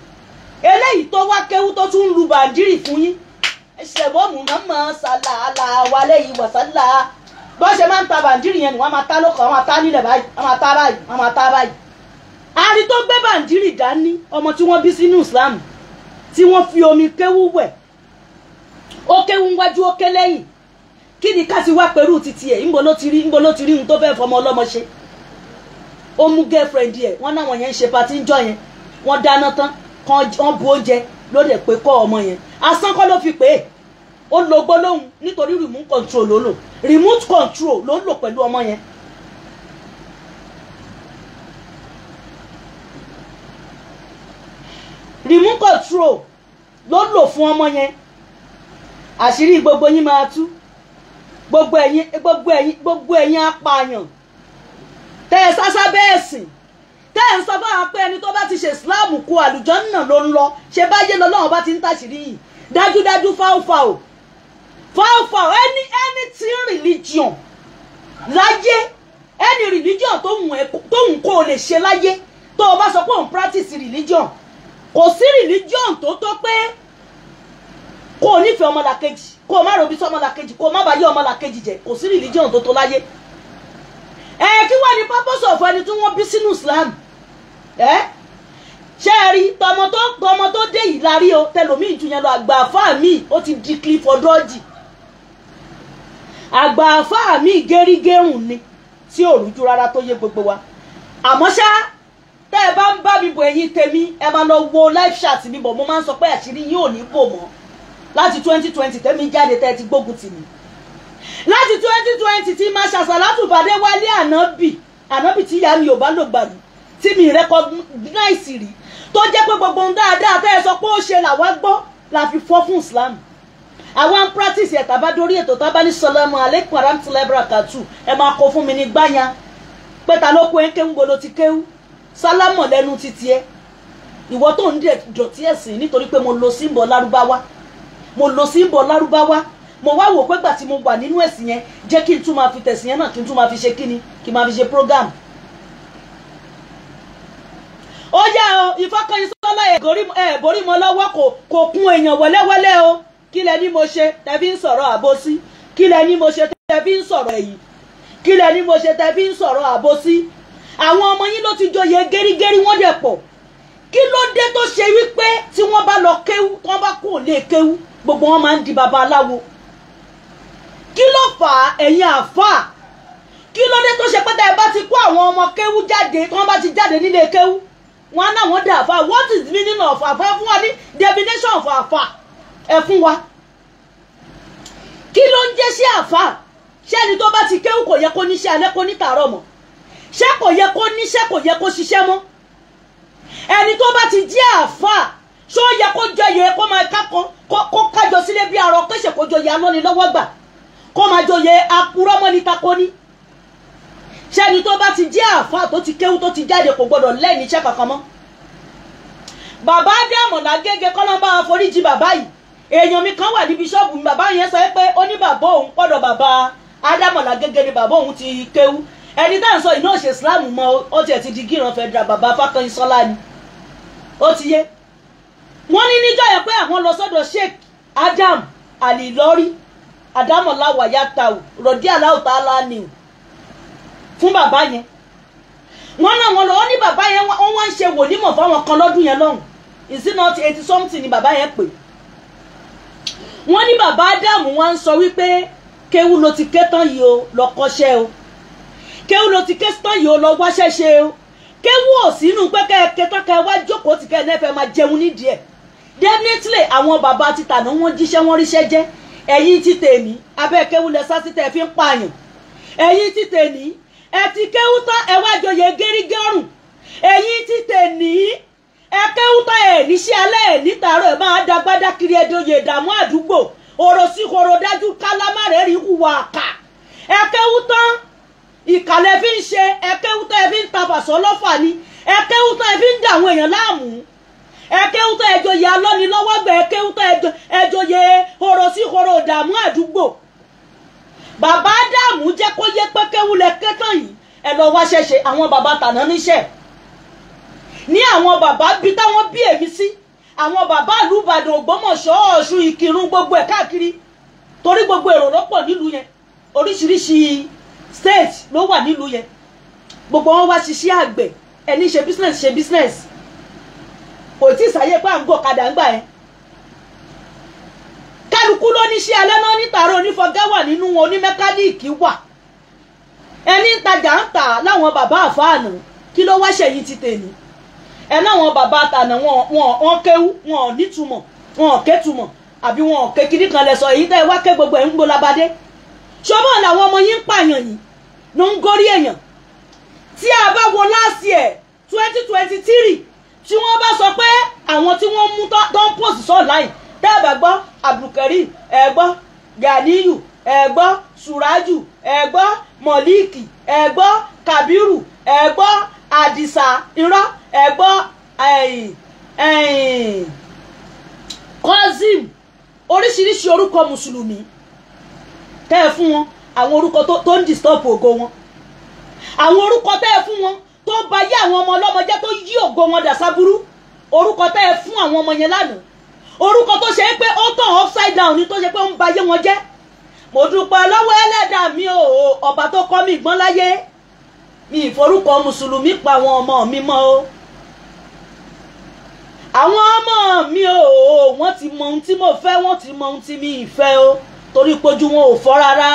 Eléyìí tó wá kéwú tó tún ń lu bàndírì fún yín. Ṣẹ̀bọ́ọ̀mù mọ́mọ́ sàlàlà wálé yìí wàsálà. Bọ́n ṣe máa ń ta bàndírì yẹn ni wọ́n máa ta lóko, wọ́n máa ta nílẹ̀ báyìí, wọ́n máa ta báyìí, wọ́n máa ta báyìí. Ari tó gbé bàndírì dání, ọmọ tí wọ́n bí sínú Islam, tí wọ́n fi omi kéwú wẹ̀, ó kéwú wájú ó ké lẹ́yìn. Kí ni ká ti wá pẹ̀lú títí ẹ̀? Ńbo ló ti rí, ńbo ló ti rí ohun tó fẹ́ fọmọ ọlọ́mọ ṣe? Ó mú girlfriend ẹ̀, wọ́n náwọn yẹn ń ṣe patí ń jọ yẹn, wọ́n dáná tán, wọ́n bu oúnjẹ ló dẹ̀ pé kọ́ ọmọ yẹn. Asán kọ́ ló fi pè é, ó lo gbólóhùn nítorí remote control ló lò, remote control ló lò pẹ̀lú ọmọ yẹn. Remote control ló lò fún ọmọ yẹn. Àṣírí gbogbo yín máa tú. Gbogbo ẹ̀yin gbogbo ẹ̀yin gbogbo ẹ̀yin apààyàn tẹ́ ẹ sásá bẹ́ẹ̀ sìn, tẹ́ ẹ ń sọ fún àwọn pé ẹni tó bá ti ṣe Islam kú àlùjànnà ló ń lọ, ṣe báyé lọ́lọ́run bá ti ń tàṣírí yìí. Dájúdájú fáwọ́fáwọ́ fáwọ́fáwọ́ anything religion láyé, any religion tó ń kó o lè ṣe láyé, tó o bá sọ pé òun practice religion, kò sí religion tó tó pé kó o nífẹ̀ẹ́ ọmọlàkejì, kó o má robi sí ọmọlàkejì, kó o má bàyé ọmọlàkejì jẹ́, kò sí religion tó tó láyé. Ẹ kí wá ní purpose of ẹni tí wọ́n bí sínú Islam? Ẹ ṣé ẹ rí tọmọ tó dé yìí la rí o, tẹlòmíì ju yẹn lọ. Àgbà àfáà mi ó ti di Clifford Orji, àgbà àfáà mi gẹ́rígẹ́rùn ni tí ò rújú rárá tó yé gbogbo wa. Àmọ́ ṣá tẹ́ ẹ bá ń bá mi bọ̀ ẹ̀yin tèmi, ẹ máa lọ wo live chat mi bọ̀, mo máa ń sọ pé àṣírí yín ò ní bò mọ́. Láti 2020 tẹ́mi jáde tẹ́ ẹ ti gbógun tì mí. Láti 2020 tí máa ṣàṣàlátù bàdé wálé ànábì, ànábì tí ìyá mi ò bá lò gbàdú, tí mi recognize rí, tó jẹ́ pé gbogbo ohun dáadáa tẹ́ ẹ sọ pé ó ṣe làwa gbọ́ la fi fọ́ fún Islam. Àwa ń practice ẹ̀ tàbá dórí ètò tábá ní salamu alaikum warahmatullahi wabarakatuh, ẹ máa kó fún mi ní gbáyan pé ta ló kó ẹ ń kéwú gbolo ti kéwú sálámọ̀ lẹ́nu títí ẹ. Ìwọ tó ń dọ̀tí ẹ̀sìn nítorí pé mo lo símbọ̀ lárúbáwá, mo lo símbọ̀ lárúbáwá, mo wá wò pé gbà tí mo wà nínú ẹ̀sìn yẹn, jẹ́ kí n tún máa fi tẹ̀sìn yẹn náà, kí n tún máa fi ṣe kíni, kí n máa fi ṣe program. Ó yá o, Ìfákànyìnsọ́lá ẹ̀ borí mọ́ lọ́wọ́, kò kún èèyàn wẹ́lẹ́wẹ́lẹ́ o. Kí lẹ ní mo ṣe tẹ́ fi ń sọ̀rọ̀ àbòsí? Kí lẹ ní mo ṣe tẹ́ fi ń sọ̀rọ̀ ẹ̀yìn? Kí lẹ ní mo ṣe tẹ́ fi ń sọ̀rọ̀ àbòsí? Àwọn ọmọ yín ló ti joyè gẹ́rígẹ́rí, wọ́n dẹ̀ pọ̀. Kí ló dé tó ṣe wípé tí wọ́n bá lọ kéwú, tí wọ́n bá kúrò lé kéwú, gbogbo wọn máa ń di babaláwo? Kí ló fà á ẹ̀yin àáfàá? Kí ló dé tó ṣe pé tẹ́ ẹ bá ti kó àwọn ọmọ kéwú jáde, tí wọ́n bá ti jáde nílé kéwú, wọn á náwọn dà àáfàá? What is the meaning of àáfàá? Ẹ fún wa ní definition of àáfàá, ẹ fún wa. Kí ló ń jẹ́ sí àáfàá? Ṣé ẹni tó bá ti kéwú kò yẹ kó níṣẹ́ alẹ́ kó ní tàárọ̀ mọ́? Ṣé kò yẹ kó níṣẹ́, kò yẹ kó ṣiṣẹ́ mọ́? Ẹni tó bá ti jẹ́ àáfàá, ṣó yẹ kó jọyè kó máa kákọ kó kájọ sílé bí arọ kéṣe, kó jọyè alọ́nilọ́wọ́ gbà, kó máa jọyè apurọ́mọ́ni takoni? Ṣé ẹni tó bá ti jẹ́ àáfàá tó ti kéwú tó ti jáde kò gbọdọ̀ lẹ́ni iṣẹ́ kankan mọ́? Bàbá Adéàmọ̀lá Gẹ́gẹ́, kọ́lọ́mbà àforíjì bàbá yìí. Èèyàn mi kan wà níbi ṣọ́ọ̀bù mi, bàbá yẹn sọ pé ó ní bàbá òun pọ̀dọ̀ bàbá Adéàmọ̀lá Gẹ́gẹ́ ni bàbá òun ti kéwú. Ẹni tá à ń sọ iná ṣe Islam mọ́, ó tiẹ̀ ti di gíran federal, bàbá Fákànyìnsọ́lá ni. Ó ti yé. Wọ́n ní níjọ́ yẹn pé àwọn lọ sọ́dọ̀ Sheikh Adam Alilori Adamola Wayatau rọ̀dí aláwùtá aláàníw fún bàbá yẹn. Wọ́n náà wọ́n lọ, ó ní bàbá yẹn wọ́n wá ń ṣe wòlímọ̀ fáwọn kan lọ́dún yẹn lọ́hùn. Is it not 80 something ni bàbá yẹn pè? Wọ́n ní bàbá Ádámù wá ń sọ wípé kéwú ló ti ké tán yìí o, lọ kọ́ṣẹ́ o. Kéwú ló ti ké tán yìí o, lọ wáṣẹ́ ṣe o. Kéwú ò sínú pé kẹ́ tán kẹ́ wá jókòó tí kẹ́ ẹ fẹ́ máa jẹun nídìí ẹ̀. Definitely àwọn bàbá ti tàná wọ́n jíṣẹ́, wọ́n ríṣẹ́ jẹ́. Ẹ̀yin ti tèmi abẹ́ kéwú lẹ sásí tẹ́ fi ń pààyàn. Ẹ̀yin ti tèmi ẹ ti kéwú tán ẹ wá joyè gẹ́rígẹ́rùn. Ẹ̀yin ti tèmi ẹ kéwú tán ẹ níṣẹ́ alẹ́ ẹ nítàárọ̀ ẹ máa dagbádá kiri ẹ joyè ìdààmú àdúgbò òrò sí koro dájú kálámà rẹ̀ rí hùwà àkà. Ẹ kéwú tán ìkàlẹ̀ fi ń ṣe, ẹ kéwú tán ẹ fi ń ta fàṣọ lọ́fà ni, ẹ kéwú tán ẹ fi ń dà àwọn èèyàn láàmú, ẹ kéwú tán ẹ joyè alọ́nilọ́wọ́gbẹ̀, ẹ kéwú tán ẹ joyè òrò sí koro ìdààmú àdúgbò. Bàbá Ádámù jẹ́ kó yé pé kéwú lẹ ké tán yìí, ẹ lọ wá ṣẹ̀ṣe. Àwọn bàbá tàná níṣẹ́ ní àwọn bàbá bí táwọn bí èmi sí, àwọn bàbá ìlú Ìbàdàn, Ògbómọ̀ṣọ́, Ọ̀ṣun, Ìkìrun, gbogbo ẹ̀ káàkiri, torí gbogbo èrò ló pọ̀ nílùú yẹn, oríṣiríṣi state ló wà nílùú yẹn. Gbogbo wọn wá ṣiṣẹ́ àgbẹ̀, ẹni ṣe business ṣe business, kò tí ì sáyé pé à ń gọ̀kadà ń gbà yẹn. Kálukú ló ní ṣe alẹ́ náà nítàárọ̀, onífọ̀gá wà nínú wọn, onímẹkáníìkì wà, ẹni ń tajà ń tà láwọn bàbá àfáànù. Kí ló wá ṣẹ̀yìn ti tèmi? Ẹ láwọn bàbá tànà wọn kéwú, wọn ò nítumọ̀, wọn ò kétumọ̀, àbí wọn ò ké kíní kan lẹ sọ èyí tẹ́ ẹ wá ké gbogbo ẹ̀ ń gbolabadé. Ṣọmọ làwọn ọmọ yín ń pààyàn yìí ló ń gorí èèyàn. Tí a bá wo last year 2023, tí wọ́n bá sọ pé àwọn tí wọ́n mú tó ń post online, tẹ́ ẹ bá gbọ́ Abdulkareem, ẹ gbọ́ Ganiyu, ẹ gbọ́ Suraju, ẹ gbọ́ Mọ̀líkì, ẹ gbọ́ Kabiru, ẹ gbọ́ Àdìsá irọ́, ẹ gbọ́ Kozim, oríṣiríṣi orúkọ mùsùlùmí tẹ́ ẹ fún wọn, àwọn orúkọ tó ń disturb ògo wọn, àwọn orúkọ tẹ́ ẹ fún wọn tó bà yé àwọn ọmọ ọlọ́mọ jẹ́, tó yí ògo wọn dà sábúrú, orúkọ tẹ́ ẹ fún àwọn ọmọ yẹn lánàá, orúkọ tó ṣe é pé ó tàn upside down ni, tó ṣe pé ó ń ba ayé wọn jẹ́. Mo dúpẹ́ lọ́wọ́ ẹlẹ́dàá mi o, ọba tó kọ́ mi gbọ́n láyé, mi ìforúkọ mùsùlùmí pa àwọn ọmọ mi mọ́ o. Àwọn ọmọ mi o, wọ́n ti mọ ohun tí mo fẹ́, wọ́n ti mọ ohun tí mi ì fẹ́ o, torí pójú wọn ò fọ́ rárá.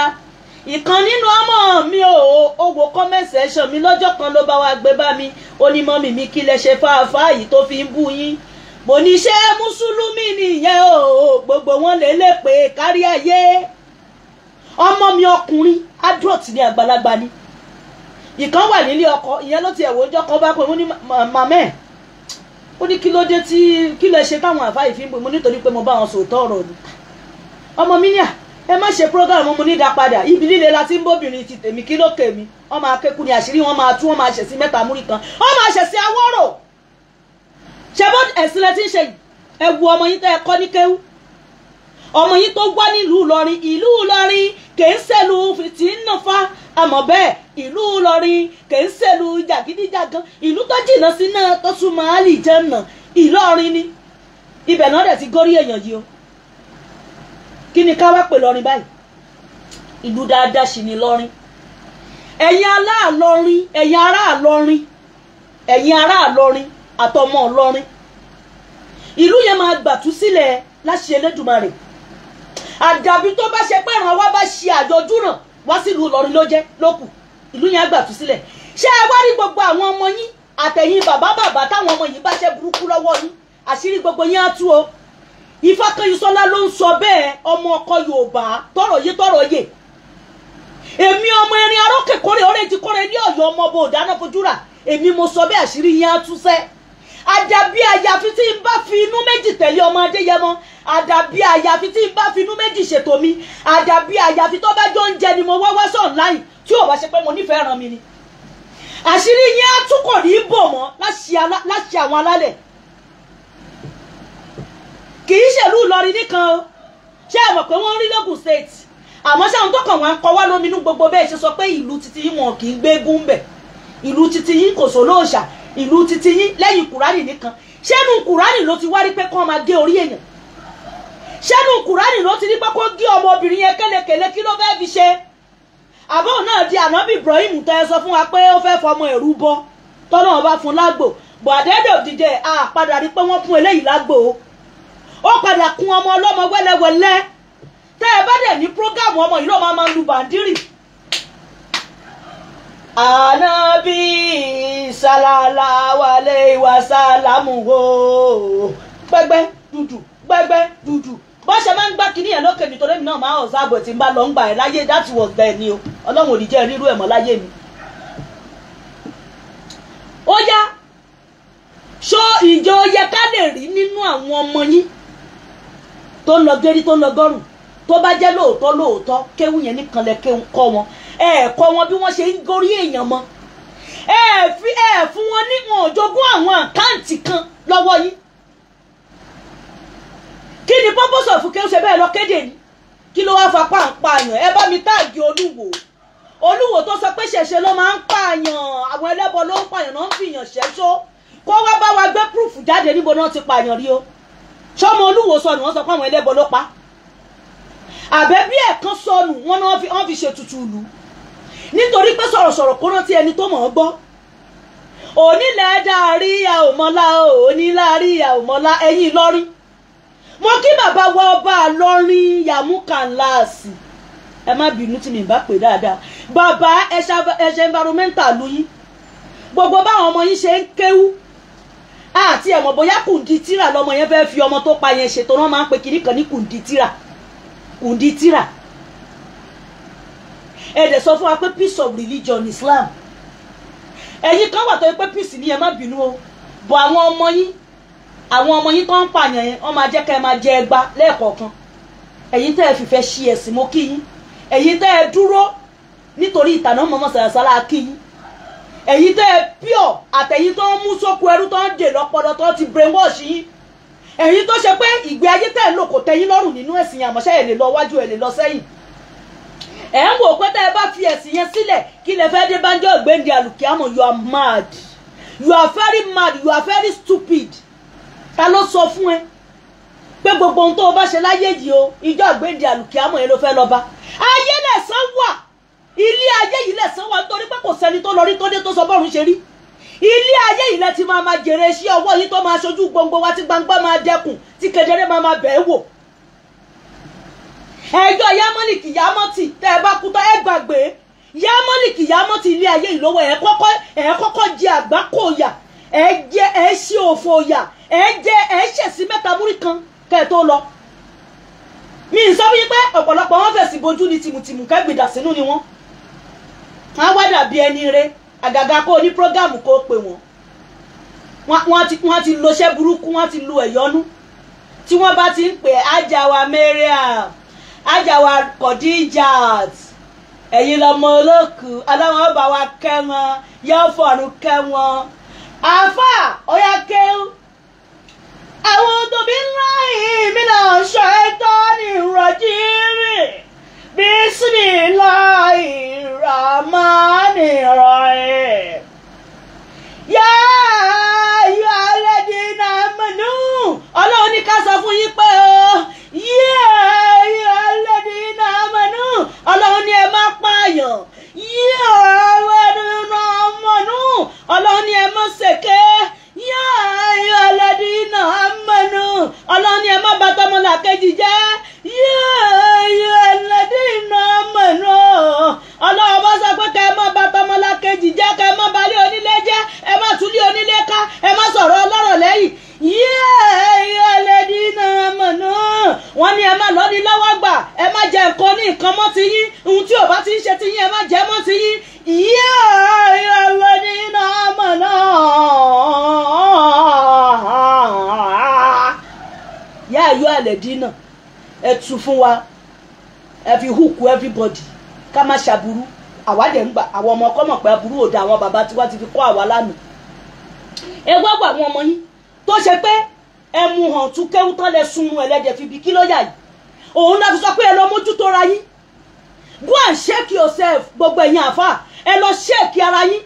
Ìkan nínú ọmọ mi o, ó wo comment section mi lọ́jọ́ kan ló bá wa gbé bá mi, ó ní mọ́mì mi kí lẹ ṣe fáfáà yìí tó fi ń bú yín. Mo ní ṣé mùsùlùmí nìyẹn o, gbogbo wọn lè lè pè kárí ayé. Ọmọ mi ọkùnrin adult ni, àgbàlagbà ni. Ìkan wà nílé ọkọ, ìyẹn ló ti ẹ̀wọ̀ ọjọ́ kan bá pé mo ní màmá ẹ̀, ó ní kí ló dé tí kí lẹ ṣe táwọn àfáà yìí fi ń bò mo, nítorí pé mo bá wọn sòótọ́ ọ̀rọ̀ ni. Ọmọ mi ní à, ẹ má ṣe program, mo ní dá padà, ibi líle la ti ń bóbìnrin ti tèmi, kí ló kè mí? Wọ́n máa kéku ni àṣírí wọn máa tú, wọ́n máa ṣẹ̀sí mẹ́ta múrí kan, wọ́n máa ṣẹ̀sí awọ́rò. Ṣe bó ẹ̀sìn lẹ ti ń ṣe yìí? Ẹ wo ọmọ yín tẹ́ ẹ kọ́ ní kéwú, ọmọ yín tó wá nílùú Ìlọrin. Ìlú Ìlọrin kì í ṣèlú fìtínà fa, àmọ́ bẹ́ẹ̀ ìlú Ìlọrin kì í ṣèlú jàgídíjàgan, ìlú tó jìnnà sí náà tó súnmọ́ àlìjánnà Ìlọrin ni. Ibẹ̀ náà dẹ̀ ti górí èèyàn yìí o. Kí ni ká wá pè lọrin báyìí? Ìlú dáadáa sì ni lọrin. Ẹ̀yin aláàlọrin, ẹ̀yin ará àlọrin, ẹ̀yin ará àlọrin àtọmọ ọlọrin, ìlú yẹn máa gbàtú sílẹ̀ láṣẹ Elédùmarè. Àdàbí tó bá ṣe pé ìran wa bá ṣe àjọjú náà wá sílùú Ìlọrin ló jẹ́ lókù, ìlú yẹn á gbàtú sílẹ̀. Ṣé ẹ wá rí gbogbo àwọn ọmọ yín àtẹ̀yìn bàbá bàbá táwọn ọmọ yìí bá ṣe burúkú lọ́wọ́ yín, àṣírí gbogbo yín á tú o. Ifákànyìnsọ́lá ló ń sọ bẹ́ẹ̀, ọmọ ọkọ Yorùbá tọrọ yé tọrọ yé. Èmi ọmọ erin arókè kórè ọ̀rẹ́ ti kórè ní Ọ̀yọ́, ọmọ ọbọ òdáná fojúra, èmi mo sọ bẹ́ẹ̀, àṣírí yín á tú sẹ́. Àdàbí àyàfi tí n bá fi inú méjì tẹ̀lé ọmọ Adéyẹmọ, àdàbí àyàfi tí n bá fi inú méjì ṣètò mi, àdàbí àyàfi tó bá jọ ń jẹ ni mo wá wá sọ̀ online, tí ò bá ṣe pé mo nífẹ̀ẹ́ ràn mí ni. Àṣírí yín á tún kò ní í bò mọ́ láṣẹ àwọn alálẹ̀. Kì í ṣèlú Ìlọrin nìkan o, ṣé ẹ mọ̀ pé wọ́n ń rí lógùn state? Àmọ́ ṣáà tó kàn wá ń kọ wá lóminú gbogbo bẹ́ẹ̀ ṣe sọ pé ìlú titi yín wọn kì í gbégún bẹ̀, ìlú titi yín kò sólóòṣà, ìlú titi yín lẹ́yìn kùránì nìkan. Ṣẹ́nu kùránì ló ti wá rí pé kán máa gé orí èèyàn? Ṣẹ́nu kùránì ló ti rí pé kó gé ọmọbìnrin yẹn kélekèle? Kí ló fẹ́ fi ṣe? Àbọ̀ náà di ànábì Ibrahim tẹ́ ẹ sọ fún wa pé ó fẹ́ fọmọ ẹ̀rú bọ, tọ́nà ọba fún lágbo. Bọ̀ àdẹ́dẹ̀ òdìdẹ a padà rí pé wọ́n fún eléyìí lágbo o, ó padà kún ọmọ ọlọ́mọ wẹ́lẹ́wẹ́lẹ́. Tẹ́ ẹ bá dẹ̀ ní prógámù ọmọ yìí ló máa lu bàndírì. Ànábì sàlàlà wàlẹ̀ ìwà sàlámù o, gbẹgbẹ dúdú gbẹgbẹ dúdú bó ṣe máa ń gbá kinní yẹn lókè, nítorí èmi náà máa ọ̀sán àbọ̀ tí ń bá lọ ń gbà ẹ̀ láyé. That was then ni o, Ọlọ́run ò ní jẹ́ rírú ẹ̀ mọ́ láyé mi. Ó yá, ṣó ìjọ yẹ ká lè rí nínú àwọn ọmọ yín tó ń lọ gérí tó ń lọ gọ́rùn, tó bá jẹ́ lóòótọ́ lóòótọ́ kéwú yẹn nìkan lẹ kéwú kọ́ wọn, ẹ kọ́ wọn bí wọ́n ṣe ń gorí èèyàn mọ́, ẹ fi ẹ fún wọn ní wọn ò jogún àwọn account kan lọ́wọ́ yín. Kí ni purpose of kéwú ṣe bẹ́ẹ̀ lọ kéde ni? Kí ló wá fa pàǹpààyàn? Ẹ bá mi tag Olúwo. Olúwo tó sọ pé ṣẹ̀ṣẹ̀ ló máa ń pààyàn, àwọn ẹlẹ́bọ ló ń pààyàn náà ń fìyàn ṣẹ́ṣó, kó wá bá wa gbé proof jáde níbo náà ti pààyàn rí o. Ṣọmọ Olúwo sọnù, wọ́n sọ pé àwọn ẹlẹ́bọ ló pa. Àbẹ́ bí ẹ̀kan sọnù wọn náà wọ́n fi ṣètùtù ìlú, nítorí pé sọ̀rọ̀sọ̀rọ̀ kó rántí ẹni tó mọ̀ ọ́ gbọ́. Onílẹ̀ dárí àòmọ́lá, onílárí àòmọ́lá. Ẹ̀yìn Ìlọrin, mo kí bàbá wa ọba Ìlọrin Yàmúkànláàsì, ẹ má bínú tí mi bá pè dáadáa. Bàbá, ẹ ṣe environmental lu yín, gbogbo báwọn ọmọ yín ṣe ń kéwú àti ẹ̀mọ̀ bóyá kùndí tíra lọmọ yẹn fẹ́ fi ọmọ tó pa yẹn ṣètò. Wọn máa ń pe kinní kan ní kùndí tíra, kùndí tíra. Ẹ dẹ̀ sọ fún wa pé peace of religion Islam. Ẹ̀yin kan wà tó yẹ pé peace ni, ẹ má bínú o, bọ̀ àwọn ọmọ yín, àwọn ọmọ yín tó ń pààyàn yẹn, wọ́n máa jẹ́ ká ẹ máa jẹ ẹgba lẹ́ẹ̀kọ̀ọ̀kan. Ẹ̀yin tẹ́ ẹ fìfẹ́ ṣí ẹ̀sìn, mo kí yín. Ẹ̀yin tẹ́ ẹ dúró nítorí ìtànà mọ́mọ́ sàràsàrà, kí yín. Ẹ̀yin tẹ́ ẹ pure, àtẹ̀yin tó ń mú sóko ẹrú, tó ń dè lọ́pọlọ, tó ti brainwash yín, ẹ̀yin tó ṣe pé ìgbé ayé tẹ́ ẹ lò kò tẹ́yín lọ́rùn nínú ẹ̀sìn yẹn, àmọ́ṣẹ́ ẹ̀ lè lọ wájú, ẹ̀ lè lọ sẹ́yìn, ẹ̀ ń wò pé tẹ́ ẹ bá fi ẹ̀sìn yẹn sílẹ̀, kí lẹ fẹ́ dé bánjọ́ ìgbéǹde àlùkìámọ̀? You are mad, you are very mad, you are very stupid. Ta ló sọ fún ẹ pé gbogbo ohun tó o bá ṣe láyé yìí o, ìjọ ìgbéǹde àlùkìámọ̀ yẹn ló fẹ́ lọ bá? Ayé lẹ̀san wà, ilé ayé yìí lẹ̀san wà, nítorí pé kò sẹ́ni tó lọ rí tó dé tó sọ bọ́ọ̀rùn ṣe rí. Ilé ayé yìí lẹ ti máa máa jèrè iṣẹ́ ọwọ́ yìí tó máa ṣojú gbogbo wa, tí gbangba máa dẹkùn, tí kedere máa máa bẹ̀ẹ́ wò. Ẹjọ́ yámọ́lìkì yámọ́tì, tẹ́ ẹ bá kú tán, ẹ gbàgbé yámọ́lìkì yámọ́tì. Ilé ayé yìí lọ́wọ́ ẹ kọ́kọ́, ẹ kọ́kọ́ jẹ àgbákò yà, ẹ jẹ, ẹ ṣe òfò yà, ẹ jẹ, ẹ ṣẹ̀sí mẹ́ta múrí kan kẹ́ ẹ tó lọ. Mi ì sọ fún yín pé ọ̀pọ̀lọpọ̀ wọn fẹ̀sì bojú ní tìmùtìmù kẹ́gbìdà sínú ni wọ́n á wá dàbí ẹni re. Àgàgà kó o ní program kó o pè wọ́n, wọ́n ti lo iṣẹ́ burúkú, wọ́n ti lu ẹ̀yọ́nú. Tí wọ́n bá ti ń pè ájáwa Mariam, ájáwa Khadijat, ẹ̀yin lọmọ olókùú, aláwọn ọba wa kẹ́ wọn, yóò fọ̀run kẹ́ wọn. Àáfà ọ̀yá kéwú. A'udhu billahi minash shaitanir rajim. Bismillahir rahmanir rahim. Ya ayyuhalladhina amanu. Ọlọ́run ní ká sọ fún yín pé o. Ya ayyuhalladhina amanu. Ọlọ́run ní ẹ má pààyàn. Ya ayyuhalladhina amanu. Ọlọ́run ní ẹ má ṣèké. Ya ayyuhalladhina amanu. Ọlọ́run ní ẹ má bà tọmọlàkejì jẹ́. Ya ayyuhalladhina amanu. Ọlọ́run bá sọ pé kẹ́ ẹ má bà tọmọlàkejì jẹ́, kẹ́ ẹ má balẹ̀ onílé jẹ́, ẹ má túlé onílé ká, ẹ má sọ̀rọ̀ ọlọ́rọ̀ lẹ́yìn. Ya ayyuhalladhina amanu. Wọ́n ní ẹ má lọ́ni lọ́wọ́ gbà, ẹ má jẹ nǹkan ní nǹkan mọ́ ti yín, ohun tí ò bá ti ń ṣe ti yín ẹ má jẹ mọ́ ti yín. Ya ayyuhalladhina amanu. Ya ayyuhalladhina, ẹ tú fún wa, ẹ fi hook everybody ká má ṣàbúrú. Àwa dẹ̀ ń gbà, àwọn ọmọ ọkọ mọ̀ pé aburú òde àwọn bàbá tiwa ti fi kọ́ àwa lánàá. Ẹ wá wà àwọn ọmọ yín tó ṣe pé ẹ mú hàn tún kéwú tán lẹ sunrun ẹlẹ́dẹ̀ fi bí kí ló yà yìí. Òun náà fi sọ pé ẹ lọ mójútó ra yín. Go and check yourself, gbogbo ẹ̀yin àfà, ẹ lọ check ara yín.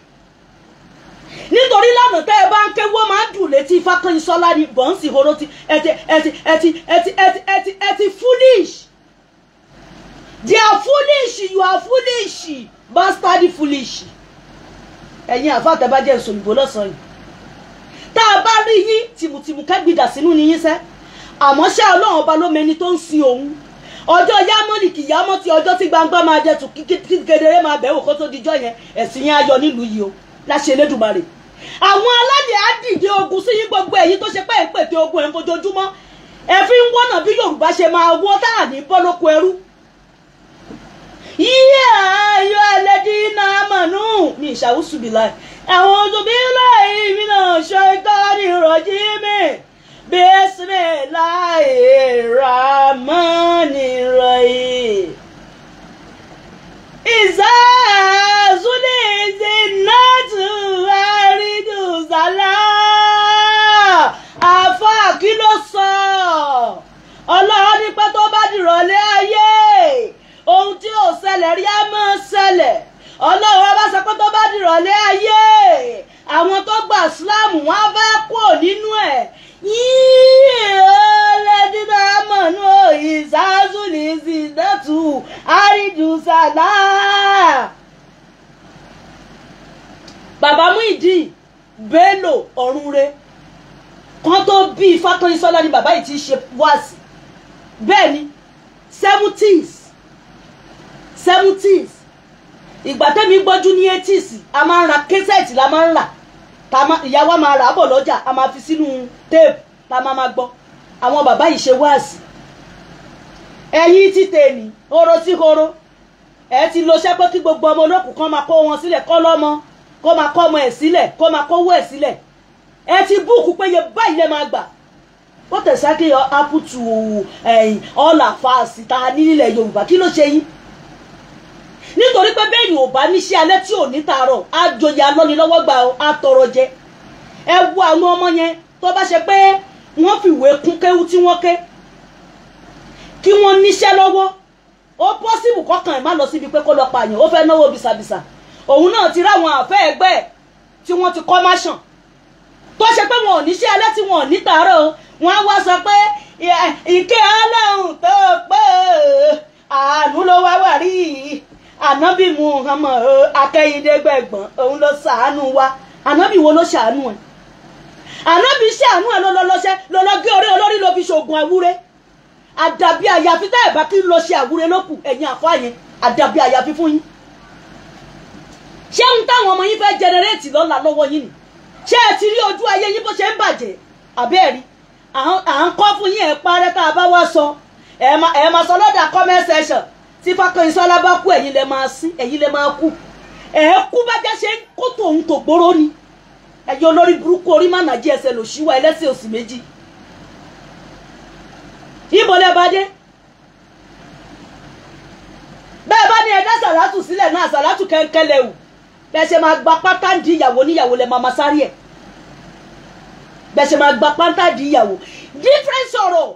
Nítorí lánàá tẹ́ ẹ bá ń kéwú ó máa ń dùn létí Fákànyìnsọ́lá ni bọ́ǹsì horo ti ẹ ti ẹ ti ẹ ti ẹ ti ẹ ti ẹ ti ẹ ti foolish. They are foolish, you are foolish, bastard foolish. Ẹ̀yin àfà tẹ́ bá jẹ́ ìsòyìnbó lọ́sàn-án yìí. Tá a bá rí yín tìmùtìmù kẹ́gbìdà sínú ni yín sẹ́. Àmọ́ ṣé Ọlọ́run ọba ló mẹni tó ń sin òun. Ọjọ́ yámọ́ ni kìyámọ́ ti ọjọ́ tí gbangba máa jẹ tù kí kedere máa bẹ̀wò kó tó dijọ́ yẹn, ẹ̀sìn yẹn ayọ̀ nílùú yìí o. Láṣẹ Elédùmarè. Àwọn alálẹ̀ á dìde ogun sí yín, gbogbo ẹ̀yin tó ṣe pé ẹ̀ ń pète ogun ẹ̀ ń fojoojúmọ́. Ẹ fi ń wọ́nà bí Yorùbá ṣe máa wọ́ tá à ní bọ́ lóko ẹrú. Ya ayyuhalladhina amanu. Mi ìṣàwùsù bìláì. A'udhu billahi minash shaitanir rajim. Bismillahir rahmanir rahim. Iza zulzilatu aridu zala. Àfà kí ló sọ? Ọlọ́run ní pé tó bá dìrọ̀lẹ́ ayé, ohun tí ò ṣẹlẹ̀ rí á máa ṣẹlẹ̀. Ọlọ́run bá sọ pé tó bá dìrọ̀lẹ́ ayé, àwọn tó gba Islam wọn á fẹ́ kúrò nínú ẹ̀. Yíyí amanu ìsázùlìsìdẹ́tù àrídùsàlá. Bàbá Muyideen Bello Ọ̀rúnre kan tó bí Fákànyìnsọ́lá ni bàbá yìí ti ṣe wáàsí. Bẹ́ẹ̀ ni 70s ìgbà tẹ́mi gbọ́jú ní 80s, a máa ń ra késẹ̀tì la máa ń rà, ìyá wa máa rà á bọ̀ lọ́jà, a máa fi sínú téèpù tá a máa gbọ́. Àwọn bàbá yìí ṣe wáàsí. Ẹ̀yin ti tèmi horo sí horo, ẹ ti lo ṣẹ́pẹ́ kí gbogbo ọmọ olókùn kan máa kó wọn sílẹ̀, kọ́ lọ́mọ kó máa kọ́ ọmọ ẹ̀ sílẹ̀, kó máa kówó ẹ̀ sílẹ̀. Ẹ ti búùkù pé iye báyìí lẹ máa gbà. What exactly happen to all àfáàsì tá a ní nílẹ̀ Yorùbá? Kí ló ṣe yín? Nítorí pé bẹ́ẹ̀ ni ò bá níṣẹ́ alẹ́ tí ò ní tààrọ̀, á joyè alọ́nilọ́wọ́ gbà ó, á tọrọ jẹ. Ẹ wo àwọn ọmọ yẹn tó bá ṣe pé wọ́n fìwé kún kéwú tí wọ́n ké, kí wọ́n níṣẹ́ lọ́wọ́, ó pọ́sibù kọ́kàn ẹ̀ má lọ síbi pé kó lọ pààyàn, ó fẹ́ náwó bìsàbìsà. Òun náà ti ráwọn àfẹ́ ẹgbẹ́ ẹ̀ tí wọ́n ti kọ́ máṣàn, tó ṣe pé wọn ò níṣẹ́ alẹ́ tí wọn ò ní tààrọ̀, wọ́n á wá sọ pé ìkẹ́ Ọlọ́run tó pé àánú ló wá wà rí Ànábì Muhammad akẹ́yìndégbẹ̀gbọ̀n, òun ló ṣàánú wa. Ànábì wo ló ṣàánú ẹ̀? Ànábì ṣàánú ẹ̀ ló lọ lọ́ṣẹ́, ló lọ gé orí olórí, ló fi ṣoògùn àwúre. Àdàbí àyàfi tá ẹ̀ bá kí lọ ṣe àwúre lókù, ẹ̀yin àfáà yẹn, àdàbí àyàfi fún yín. Ṣé ń táwọn ọmọ yín fẹ́ jẹnẹrétì lọ́la lọ́wọ́ yín ni? Ṣé ẹ ti rí ojú ayé yín bó ṣe ń bàjẹ́? Àbẹ́ ẹ̀ rí? À ń kọ́ fún yín, ẹ̀ parẹ́ tá a bá wá sọ. Ẹ máa sọ lọ́dà comment section. Tí Fákànyìnsọ́lá bá kú, ẹ̀yin lẹ máa sí, ẹ̀yin lẹ máa kú. Ẹ̀ kú bá jẹ́ ṣe ń kó tòun tògbóró ni. Ẹ̀yin olórí burúkú orí má nàjí ẹsẹ̀ lòṣìwà ẹlẹ́sẹ̀ òsì méjì. Ibo lẹ bá dé? Bẹ́ẹ̀ bá ní ẹ dá sàlátù sílẹ̀ náà, sàlátù kẹ́ńkẹ́ lẹ wù. Bẹ́ẹ̀ ṣe máa gba pátá ń di ìyàwó níyàwó lẹ máa máa sáré ẹ̀. Bẹ́ẹ̀ ṣe máa gba pátá di ìyàwó. Different sọ̀rọ̀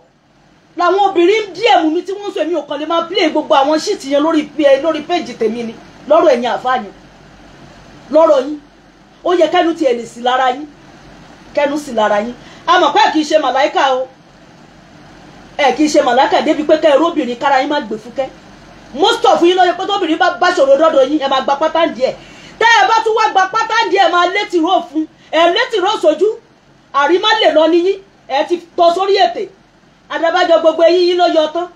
làwọn obìnrin díẹ̀ mú mi tí wọ́n sọ èmi ò kàn lè máa play gbogbo àwọn shit yẹn lórí péjì tèmi ni lọ́rọ̀ ẹ̀yin àfáàyàn lọ́rọ̀ yín. Ó yẹ kẹ́nu tiẹ̀ lè sí lára yín, kẹ́nu sí lára yín. A mọ̀ pé ẹ̀ kì í ṣe màláìkà o, ẹ̀ kì í ṣe màláìkà débi pé kẹ́ ẹ róbìnrin kára yín má gbé fúkẹ́. Most of yín lọ́yẹ pé tóbìnrin bá bá ṣòro dọ́dọ̀ yín ẹ máa gba pátá díẹ̀. Tẹ́ ẹ bá tún wá gba pátá díẹ̀ máa létí ró fún ẹ, létí ró sójú àrímá lè lọ níyín, ẹ ti tọ́ sórí ètè. Adábájọ gbogbo eyín yín ló yọ tán,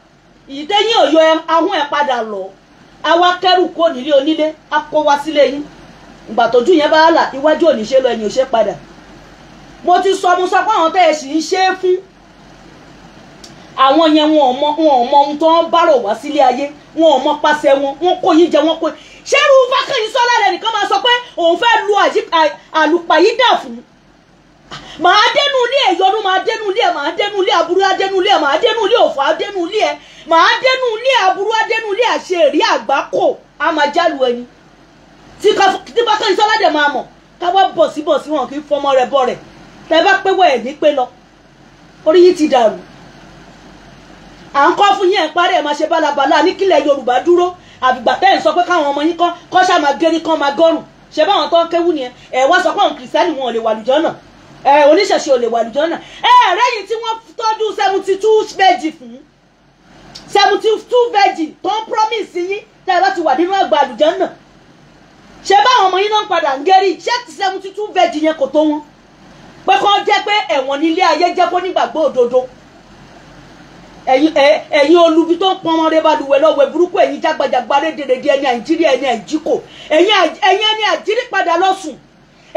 ìdẹ́yìn òyọ ahọ́n ẹ̀ padà lọ. Àwa kẹ́rù kó nílé onílé, a kó wá sílé yín. Ìgbà tójú yẹn bá là, iwájú ò ní ṣe lọ, ẹ̀yìn ò ṣe padà. Mo ti sọ, mo sọ pé àwọn tẹ́ ẹ sì ń ṣe é fún àwọn yẹn, wọn ò mọ ohun tó ń bárò wá sílé ayé, wọn ò mọ pàṣẹ wọn, wọn kó yín jẹ, wọn kó ṣẹ́rù Fákànyìnsọ́lá rẹ̀ nìkan máa sọ pé òun fẹ́ lu àlùpàyídà fún. Màá dénú ilé ẹ̀yọ́nú, màá dénú ilé ẹ̀, màá dénú ilé aburú, á dénú ilé ẹ̀, màá dénú ilé òfò, á dénú ilé ẹ̀, màá dénú ilé aburú, á dénú ilé àṣeèrí àgbákò, á máa jálu ẹni tí Fákànyìnsọ́lá dẹ̀ máa mọ̀. Káwá bọ̀ sí bọ̀ sí wọn kì í fọmọ rẹ̀ bọ̀ rẹ̀. Tẹ́ bá pé wọ́ ẹ̀ ní pé lọ, orí yìí ti dàrú. À ń kọ́ fún yín ẹ̀ parí ẹ̀ máa ṣe bálabàlá ní kílẹ̀ Yorùbá dúró. Àbìgbà tẹ́ ẹ̀ ń sọ pé káwọn ọmọ yín kọ́ ṣáà máa gérí kán máa gọ́rùn ṣe báwọn tó ń kéwú nìyẹn. Ẹ̀ wá sọ pé àwọn kìrìsìtẹ́nì wọn ò lè wà lùjọ́ náà, ẹ̀ oníṣẹ̀ṣe ò lè wà lùjọ́ náà. Ẹ̀ rẹ́yìn tí wọ́n tọ́jú 72 veggie fún, 72 veggie tó ń promise yín tẹ́ ẹ bá ti wà nínú àgbà àlùjọ́ náà, ṣe báwọn ọmọ yín náà ń padà ń gérí. Ṣé 72 veggie yẹn kò tó wọn pé kọ́ jẹ́ pé ẹ̀wọ̀n nílé ayé jẹ́ kó nígbàgbọ́ òdodo? Ẹ̀yin olubi tó ń pọn ọmọ rẹ balùwẹ̀ lọ́wọ́ burúkú, ẹ̀yin jágbajàgba rédèrèdè, ẹni Nàìjíríà, ẹni àìjíkò, ẹ̀yin ẹni àjírí padà lọ́sùn,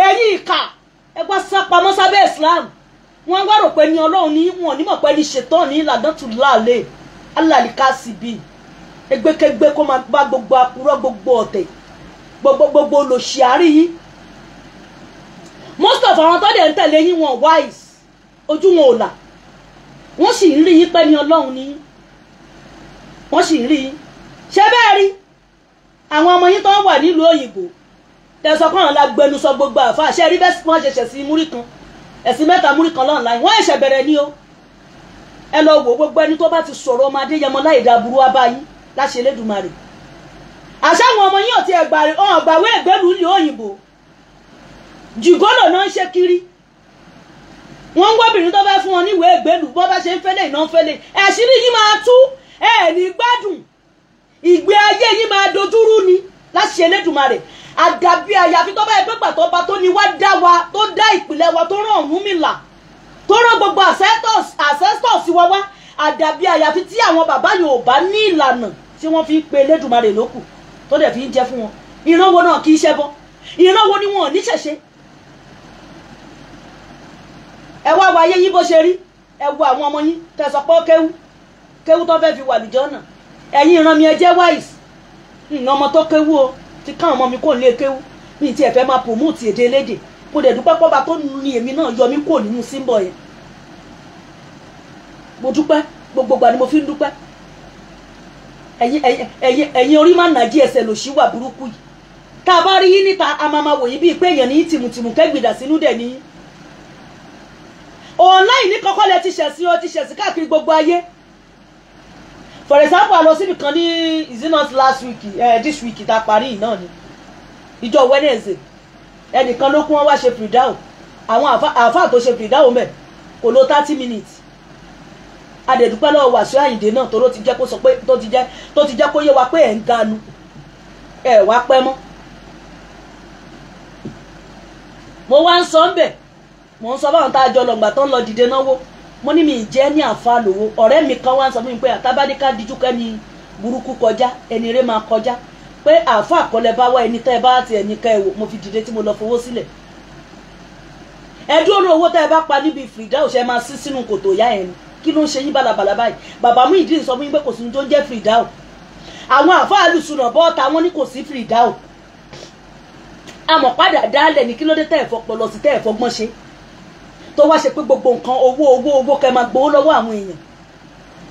ẹ̀yin ìkà ẹgbẹ́ sápamọ́ sábẹ́ Islam. Wọ́n wá rò pé ní Ọlọ́run ní wọn onímọ̀ pé ní ṣetán ní ìlànà tù láàlẹ́ alàlìkásì bíi ẹgbẹ́kẹgbẹ́ kó máa bá gbogbo apurọ́, gbogbo ọ̀tẹ̀, gbogbo olòṣì àárí yín. Most of àwọn tó dẹ̀ ń tẹ̀lé yín wọn wise, ojú wọn ò là, wọ́n sì ń rí yín pẹ́ ní Ọlọ́run ní, wọ́n sì ń rí yín. Ṣé bẹ́ẹ̀ rí àwọn ọmọ yín tó wà nílùú òyìnbó tẹ̀sán kan la gbẹnusọ gbogbo àfa ṣe rí bẹ́ẹ̀ wọ́n ṣẹ̀ṣẹ̀ sí múrí kan, ẹ̀sìn mẹ́ta múrí kan lọ́nà láyé wọ́n ẹ̀ṣẹ̀ bẹ̀rẹ̀ ní o. Ẹ lọ wò gbogbo ẹni tó bá ti sọ̀rọ̀ ọmọ Adéyẹmọ láì dá burú wá bá yín láṣẹ Elédùmarè. Àṣà àwọn ọmọ yín ò ti ẹgbàwé ìgbélú ìlú òyìnbó, jìgọ́lò náà ń ṣe kiri. Wọ́n ń wọ́bìnrin tó fẹ́ fún wọn níwèé ìgbélú, bọ́ bá ṣe ń fẹ́lẹ̀ iná ń fẹ́lẹ̀. Àṣírí yín máa tú, ẹ ní gbádùn, ìgbé ayé yín máa dojúrú ni láṣẹ Elédùmarè. Àdàbí àyàfi tó bá yẹ pé pàtó ọba tó ní wá dá wa, tó dá ìpìlẹ̀ wa, tó rán Ọ̀rúnmìlà, tó rán gbogbo ancestors wa wá. Àdàbí àyàfi tí àwọn bàbá Yorùbá ní ìlànà tí wọ́n fi ń pe Elédùmarè lókù tó dẹ̀ fi ń jẹ́ fún wọn. Ìran wo náà kì í ṣẹbọ? Ìran wo ni wọn ò ní ṣẹ̀ṣe? Ẹ wá wo ayé yín bó ṣe rí, ẹ wo àwọn ọmọ yín tẹsán pé kéwú kéwú tó fẹ́ fi wà lùjọ́ náà. Ẹ̀yin ìran mi, ẹ jẹ́ wise. Nǹkan ọmọ tó kéwú o ti káwọn ọmọ mi kò lè kéwú, mi ti ẹ̀ fẹ́ máa promote èdè elédè. Mo dẹ̀ dúpẹ́ pọ́ba tó ní èmi náà yọ mí kúrò nínú símbọ̀ yẹn. Mo dúpẹ́, gbogbo ìgbà ni mo fi ń dúpẹ́. Ẹ̀yin ẹ̀yin ẹ̀yin ẹ̀yin orí má nàjí ẹsẹ̀ lòṣì wà burúkú yìí. Tá a bá rí yín níta, a máa ma wò yín bíi pé èèyàn ní tìmùtìmù kẹ́gbìdà sínú dẹ̀ ní. Online ní kọ́kọ́ lẹ ti ṣẹ̀sìn o, ti ṣẹ̀sìn káàkiri gbogbo ayé. For example, a lọ síbi kan ní, is it not last week, this week tá a parí yìí náà ni, ìjọ Wednesday, ẹnìkan ló kún wọn wá ṣe fìdáwò. Àwọn àáfàá tó ṣe fìdáwò mẹ́ kò lo 30 minutes. Adẹ̀dúpẹ́ lọ́wọ́ Wàsíù Àyìndé náà tó ló ti jẹ́ kó sọ pé tó ti jẹ́ kó yé wa pé ẹ̀ ń ganu ẹ̀ wá pẹ́ mọ́. Mo wá ń sọ ń bẹ̀, mo ń sọ báwọn tá a jọ lọ́gbà tó ń lọ dìde náwó. Mo ní mi ì jẹ́ ní àfa lówó. Ọ̀rẹ́ mi kan wá ń sọ fún mi pé àtàbádéká díjú kẹ́ni burúkú kọjá, ẹni eré máa kọjá, pé àfa àkọlẹ̀ bá wá ẹni tẹ́ ẹ bá ti ẹni ká ẹ wò. Mo fi dìde tí mo lọ fowó sílẹ̀. Ẹ dúró ní owó tẹ́ ẹ bá pa níbi fìdá òṣè máa sí sínú kòtò ìyá ẹ ni. Kí ló ń ṣe yín bálabàlà báyìí? Bàbá Muyideen sọ fún yín pé kò sí ní tó ń jẹ́ fìdá o. Àwọn àfa àlùsùnà bọ́ọ̀ta wọn ní kò sí fìdá o. Àmọ̀ padà dálẹ̀ ní kí ló dé tẹ́ ẹ̀ fọpọlọ sí, tẹ́ ẹ̀ fọgbọ́n ṣe, tó wá ṣe pé gbogbo nǹkan owó owó owó kẹ́ máa gbowó lọ́wọ́ àwọn èèyàn.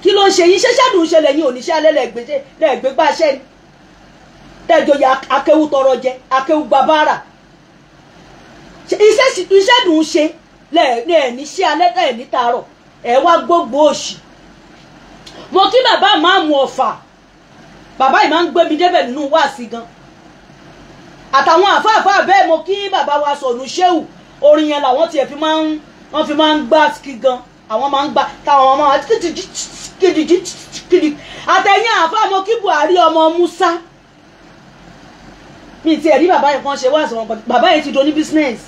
Kí ló ń ṣe yín? Ṣẹṣẹ́ dùn ṣẹlẹ̀ yín oníṣẹ́ alẹ́ lẹ́ẹ̀gbẹ́ gbá ṣẹ́ ni tẹ́jọ ya akéwú tọrọ jẹ, akéwú gba báárà, iṣẹ́ dùn ṣe. Lẹ́ẹ̀ ní ṣé alẹ́ lẹ́ẹ̀ ní tàárọ̀ ẹ wá gbogbo òṣì. Mo kí bàbá máàmù Ọ̀fà, bàbá yìí máa ń gbé mi débẹ̀ nínú wáàsí gan, àtàwọn àfáàfáà bẹ́ẹ̀. Mo kí bàbá wa Sọ̀nù Ṣéwù, orin yẹn làwọn tiẹ̀ fi máa ń wọ́n fi máa ń gbá kí gan, àwọn máa ń gbá táwọn máa kìdìjì kìdì. Àtẹ̀yìn àfáà, mo kí Buhari ọmọ Musa. Mi ti ẹ̀ rí bàbá yẹn kan ṣe wáàsí wọn, bàbá yẹn ti do ní business,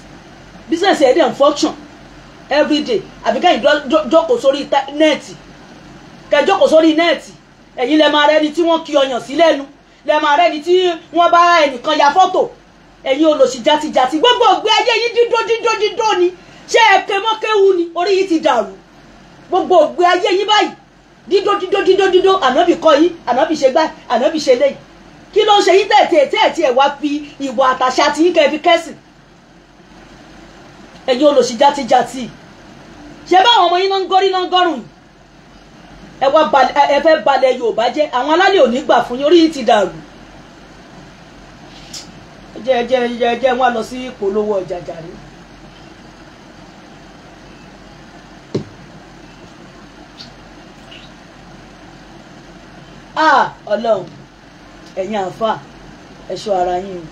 business ẹ̀ dẹ̀ ń function everyday. Àbí kẹ́yìn jókòó sórí net, kẹ́ jókòó sórí net, ẹ̀yin lẹ máa rẹ́ni tí wọ́n kí ọyàn sí lẹ́nu, lẹ máa rẹ́ni tí wọ́n bá ẹnìkan ya fọ́tò. Ẹ̀yin olòṣì jatijati, gbogbo ògbé ayé yín dídó dídó dídó ni. Ṣé ẹ ké mọ́kéwu ni? Orí yìí ti dàrú. Gbogbo ògbé ayé yín báyìí dídó dídó dídó dídó. Ànábì kọ́ yín, ànábì ṣe gbá, ànábì ṣe léyìí. Kí ló ń ṣe yín tẹ̀tẹ̀ tẹ̀tẹ̀ ẹ̀ wá fi ìwà àtàṣà tí yín kẹ́ fi kẹ́sìn? Ẹ̀yin olòṣì jatijati, ṣé báwọn ọmọ yín náà ń gọ́rí náà ń gọ́rùn yìí? Ẹ wá ẹ fẹ́ balẹ̀ Yorùbá jẹ́. Àwọn alálẹ̀ ò ní gbà fún yín. Orí yìí ti dàrú. Jẹ́ jẹ́ jẹ́ jẹ́ wọ́n lọ sí ìpolówó ọjà jàre. Ah, Ọlọ́run, ẹ̀yin àáfàá, ẹ ṣọ́ ara yín o.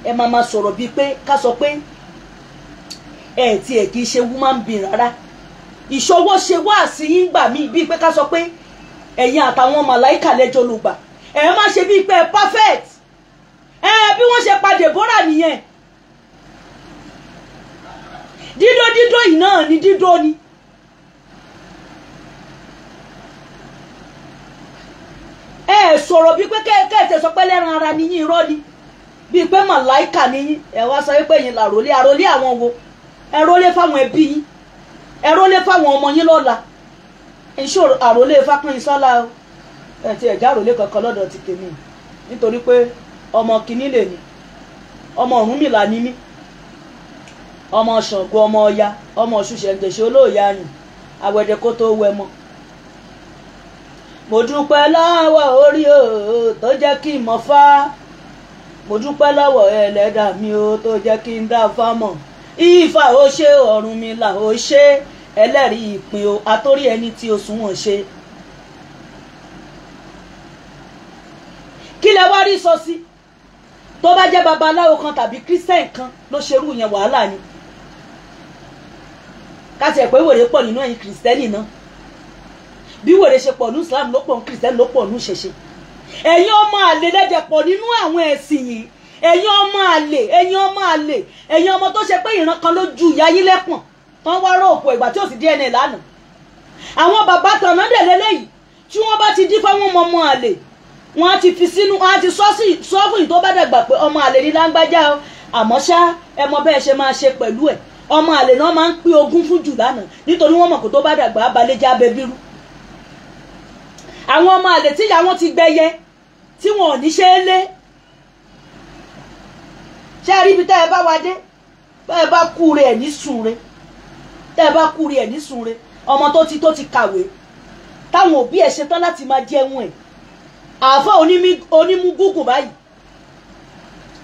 Ẹ máa ma sọ̀rọ̀ bíi pé ká sọ pé ẹ tiẹ̀ kì í ṣe woman being rárá. Ìṣọwọ́ ṣe wá sí yín gbà míì bíi pé ká sọ pé ẹ̀yin àtàwọn màláìkà lẹ́jọ́ ló gbà. Ẹ má ṣe bíi pé ẹ perfect. Ẹ bí wọ́n ṣe pa Deborah nìyẹn. Dídó dídó yìí náà ni dídó ni. Ẹ sọ̀rọ̀ bíi pé kẹ́ẹ̀tẹ̀ sọ pé lẹ́ran ara ni yín, irọ́ ni, bíi pé màláìkà ni yín. Ẹ wá sọ pé yín làrólé. Àrólé àwọn wo? Ẹ rólé fáwọn ẹbí yín, ẹ rólé fáwọn ọmọ yín lọ́la. Iṣẹ́ àrólé Fákànyìnsọ́lá o. Ẹ ti ẹ̀já àrólé kankan lọ́dọ̀ ti tèmi, nítorí pé ọmọ kìíní lè ní, ọmọ Ọ̀rúnmìlà ni mí, ọmọ Ṣàngó, ọmọ Ọya, ọmọ Ọ̀ṣun ṣẹ̀ǹgẹ̀ṣẹ̀ olóòyà yìn àwẹ̀dẹ kó tó wẹ mọ́. Mo dúpẹ́ lọ́wọ́ orí o tó jẹ́ kí n mọ̀ fá. Mo dúpẹ́ lọ́wọ́ ẹlẹ́dàá mi o tó jẹ́ kí n dá fámọ̀. Ifá ó ṣe, Ọ̀rúnmìlà ó ṣe, ẹlẹ́rìí ìpín o, àtórí ẹni tí o sùn wọ̀n ṣe. Kí lẹ wá rí sọ sí? Tó bá jẹ́ babaláwo kan tàbí Christian kan ló ṣerú yẹn, wàhálà ni. Ká tiẹ̀ pé wèrè pọ̀ nínú ẹ̀yin Christian náà, bí wèrè ṣe pọ̀ ní Islam ló pọ̀ ní Christian, ló pọ̀ ní ṣẹṣẹ. Ẹ̀yin ọmọ àlè lẹ́dẹ̀ pọ̀ nínú àwọn ẹ̀sìn yìí. Ẹ̀yin ọmọ àlè, ẹ̀yin ọmọ àlè, ẹ̀yin ọmọ tó ṣe pé ìran kan ló ju ìyá yín lẹ́pọ̀n tán wá rọ́ọ̀pù ìgbà tí ò sí DNA lánàá. Àwọn bàbá tànà dẹ̀ lélẹ́yìí, tí wọ́n bá ti dífá wọn mọ ọmọ àlè, wọ́n á ti fi sínú, wọ́n á ti sọ fún yìí tó bá dàgbà pé ọmọ àlè ní láńgbájá o. Àmọ́ ṣá, ẹ mọ bẹ́ẹ̀ ṣe máa ṣe pẹ̀lú ẹ̀. Ọmọ àlè náà máa ń pín ogún fún jù lánàá, nítorí wọ́n mọ̀ kó tó bá dàgbà abalẹ́jẹ́ abẹ́bírú. Àwọn ọmọ àlè tíyà wọn ti gbẹyẹ tí wọn ò ní ṣe é lé. Ṣé ẹ rí ibi tẹ́ ẹ bá wa dé? Bẹ́ ẹ bá kú re ẹ̀ ní sùn re, tẹ́ ẹ bá kú re ẹ̀ ní sùn re. Ọmọ tó ti kàwé, táwọn òbí ẹ̀ ṣetán láti máa jẹun ẹ̀, àáfà onímú gúgùn báyìí,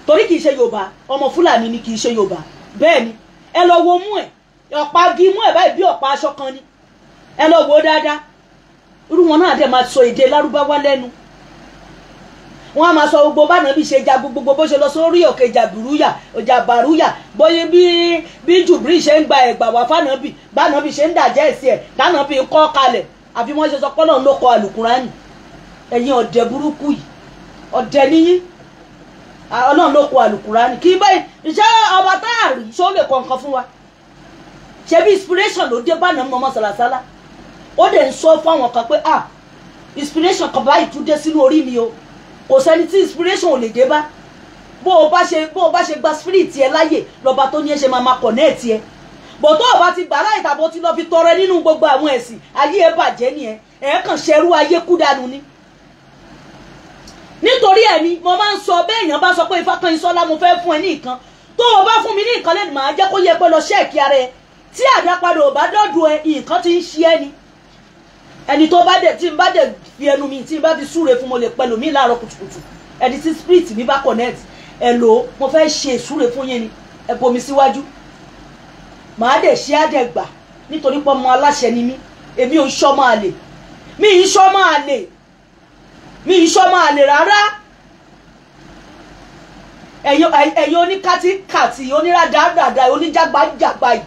torí kì í ṣe Yorùbá, ọmọ Fúlàní ni, kì í ṣe Yorùbá. Bẹ́ẹ̀ ni, ẹ lọ wo mú ẹ̀, ọ̀pá igi mú ẹ̀ báyìí bí ọ̀pá aṣọ kan ni. Ẹ lọ wo dáadáa. Irú wọn náà dẹ̀ máa sọ èdè Lárúbáwá lẹ́nu. Wọ́n á máa sọ gbogbo bánàbí ṣe jagun, gbogbo bó ṣe lọ sórí òkè jàbùrúyà, jàbàrúyà, bóyá bí jùbírí ṣe ń gba ẹ̀gbà wá fánàbì, bánàbí ṣe ń dàjẹ́ ẹ̀sì ẹ̀, tánàbí ń kọ́ kalẹ̀, àfi wọ́n ṣe sọ pọ́nà ló kọ àlùkùránì. Ẹ̀yin ọ̀dẹ̀ burúkú yìí, ọ̀dẹ̀ níyín. Ọlọ́run ló kọ àlùkùránì kí báyìí. Iṣẹ́ ọba tá a rí, ṣó lè kọ nǹkan fún wa? Ṣebí inspiration ló dé bá nàá mọ́ sàlàsálà. Ó dẹ̀ ń sọ fáwọn kan pé, ah, inspiration kan báyìí tún dé sínú orí mi o. Kò sẹ́ni tí inspiration ò lè dé bá. Bó o bá ṣe gba spirit ẹ láyè, lọ́ba tó ní ẹ ṣe máa ma connect ẹ bò. Tó o bá ti gbà láyè tàbí o ti lọ fi tọrẹ nínú gbogbo àwọn ẹ̀sìn ayé ẹ, bàjẹ́ nìyẹn. Ẹ kàn ṣerú ayé kú dànù ni. Nítorí ẹ ni mo máa ń sọ bẹ́ẹ̀, èèyàn bá sọ pé Ifákànyìnsọ́lá, mo fẹ́ fún ẹ ní nǹkan, tó o bá fún mi ní nǹkan lẹ́nu, màá jẹ́ kó yẹ pé lọ check ara ẹ. Tí àdápadà ò bá dọ́dọ̀ ẹ, nǹkan ti ń ṣe ẹ ni. Ẹni tó bá dẹ̀ tí n bá dẹ̀ fi ẹnu mi, tí n bá fi súre fún, mo lè pẹ̀lú mi láàárọ̀ kùtùkùtù. Ẹni tí spirit mi bá connect ẹ lò ó, mo fẹ́ ṣe ìsúre fún yín ni. Ẹ bomi síwájú. Màá dẹ̀ ṣe á dẹ̀ gbà nítorí pé ọmọ aláṣẹ ni mí. Èmi ò ń ṣọmọ àlè, mi ì ṣọmọ àlè, mi ì ṣọmọ àlè rárá. Ẹ̀yin oníkàtìkàtì, onírádàdàdà, oníjàgbàjàgbà yìí.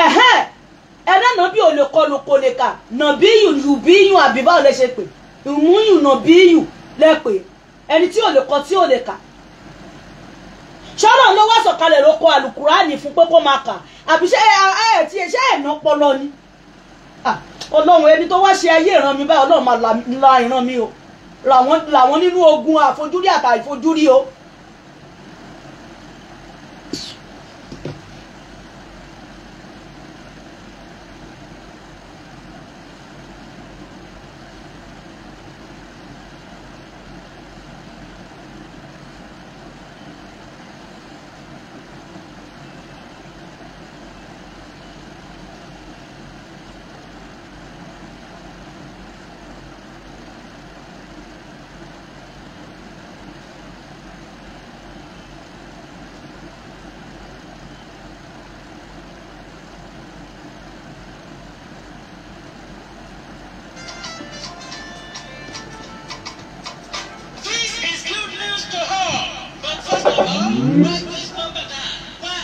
Ẹ̀hẹ́n, ẹ̀dá nàbí ò lè kọlu kò lè kà, nàbí yùn yùbí yùn àbí báwo lè ṣe pè, ìmúyùn nàbí yùn lẹ pè, ẹni tí ò lè kọ tí ò lè kà. Ṣọ́nà ló wá sọ̀kalẹ̀ ló kọ àlùkùránì fún pé kó máa kà, àbí ṣé ẹ ti ṣe ẹ̀ ná pọlọ ni? Ọlọ́run ẹni tó wá ṣe ayé ìran mi báyìí, Ọlọ́run máa la ìran mi o, làwọn nínú ogun àfojúrí àtàìfojúrí o.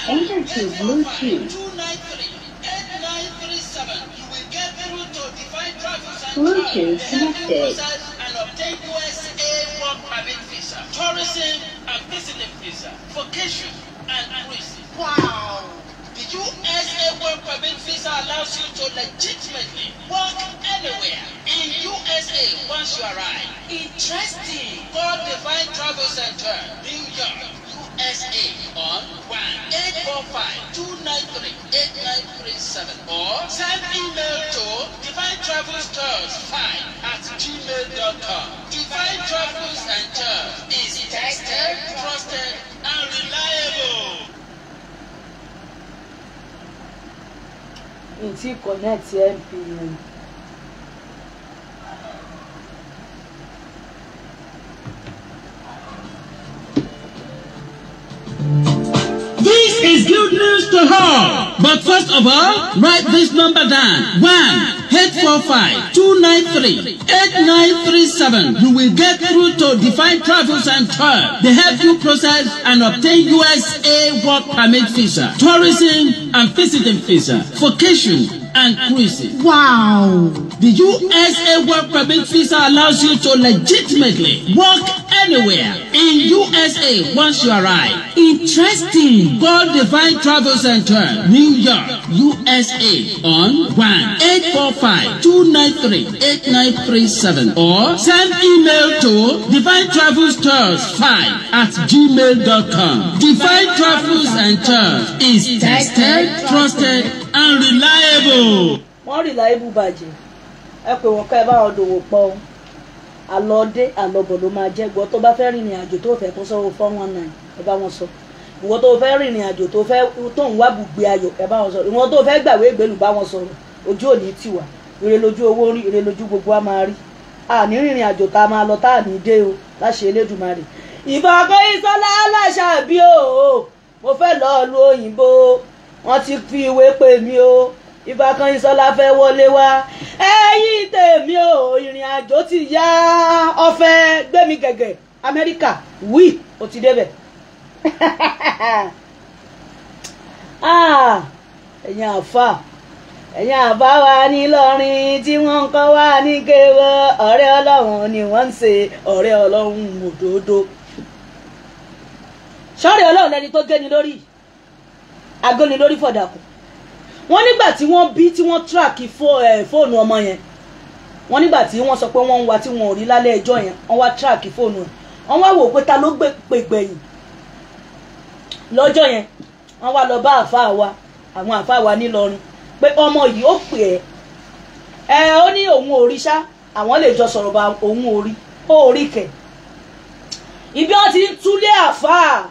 Enter to Bluetooth. Bluetooth connected. And obtain USA work permit visa, tourism and visiting visa, vacation and cruising. Wow! The USA work permit visa allows you to legitimately work anywhere in USA once you arrive. Interesting. Call Divine Travel Center, New York, USA on 1-845-293-8937 or send email to divinetravels5@gmail.com. Divine Travels and Tours is tested, trusted, and reliable. Ntí connect MPN. This is good news to all. But first of all, write this number down. 1-845-293-8937. You will get through to Divine Travels and Tours. They help you process and obtain USA work permit visa, tourism and visiting visa, vacation and cruising. Wow! The USA work permit visa allows you to legitimately work anywhere in USA once you arrive. Interesting. Call Divine Travel Center, New York, USA on 1-845-293-8937 or send email to divinetravels5@gmail.com. Divine Travels and Tours is tested, trusted, and reliable. Wọ́n reliable bàjẹ́, ẹ pè wọ́n ká ẹ bá wọn dòwò pọ̀ o. Àlọ́dé àlọ́bọ̀ ló máa jẹ́. Gbọ́ tó bá fẹ́ rìnrìn àjò tó fẹ́ kó sọ́wọ́ 419, ẹ bá wọn sọ. Ìwọ tó fẹ́ rìnrìn àjò tó fẹ́ tó ń wá bùgbé ayọ̀, ẹ bá wọn sọ. Ìwọ tó fẹ́ gbàwé ìgbélú, bá wọn sọ̀rọ̀. Ojú òní tiwa, ire lójú owó rí, ire lójú gbogbo á máa rí. Àní rìnrìn àjò tá a máa lọ tá a ní dé o, láṣẹ Elédùmarè. Ìbọn Akóyísọ́lá aláṣàbí o, mo fẹ́ lọ lu òyìnbó, wọ́n ti fi ìwé pè mí o. Ìbá Kányìnsọ́lá fẹ́ wọlé wá, ẹ̀yin tèmi o, ìrìn àjò ti yá, ọ̀fẹ́ gbẹ̀mí gẹ̀gẹ̀ Amẹ́ríkà wí, ó ti débẹ̀. Ẹ̀yin àfà, ẹ̀yin àbá wa nílọrin tí wọ́n ń kọ́ wa ní kéwọ́, ọ̀rẹ́ Ọlọ́run ni wọ́n ń ṣe, ọ̀rẹ́ Ọlọ́run òdodo. Sọ́ọ̀rẹ́ Ọlọ́run lẹni tó géni lórí, agóni lórí fọ̀dàkù. Wọ́n nígbà tí wọ́n bí tí wọ́n tíráàkì fóònù ọmọ yẹn, wọ́n nígbà tí wọ́n sọ pé wọ́n ń wá tí wọ́n ò rí lálẹ́ ẹjọ́ yẹn, wọ́n wá tíráàkì fóònù ẹ̀, wọ́n wá wò pé ta ló pè gbẹ̀yìn lọ́jọ́ yẹn. Wọ́n wá lọ bá àfáà wa, àwọn àfáà wa nílọrin, pé ọmọ yìí ó pè ẹ́ ẹ, ó ní òun ò rí ṣá, àwọn lè jọ sọ̀rọ̀ bá òun ò rí, ó rí kẹ̀. Ibi wọn ti ń túlé àfáà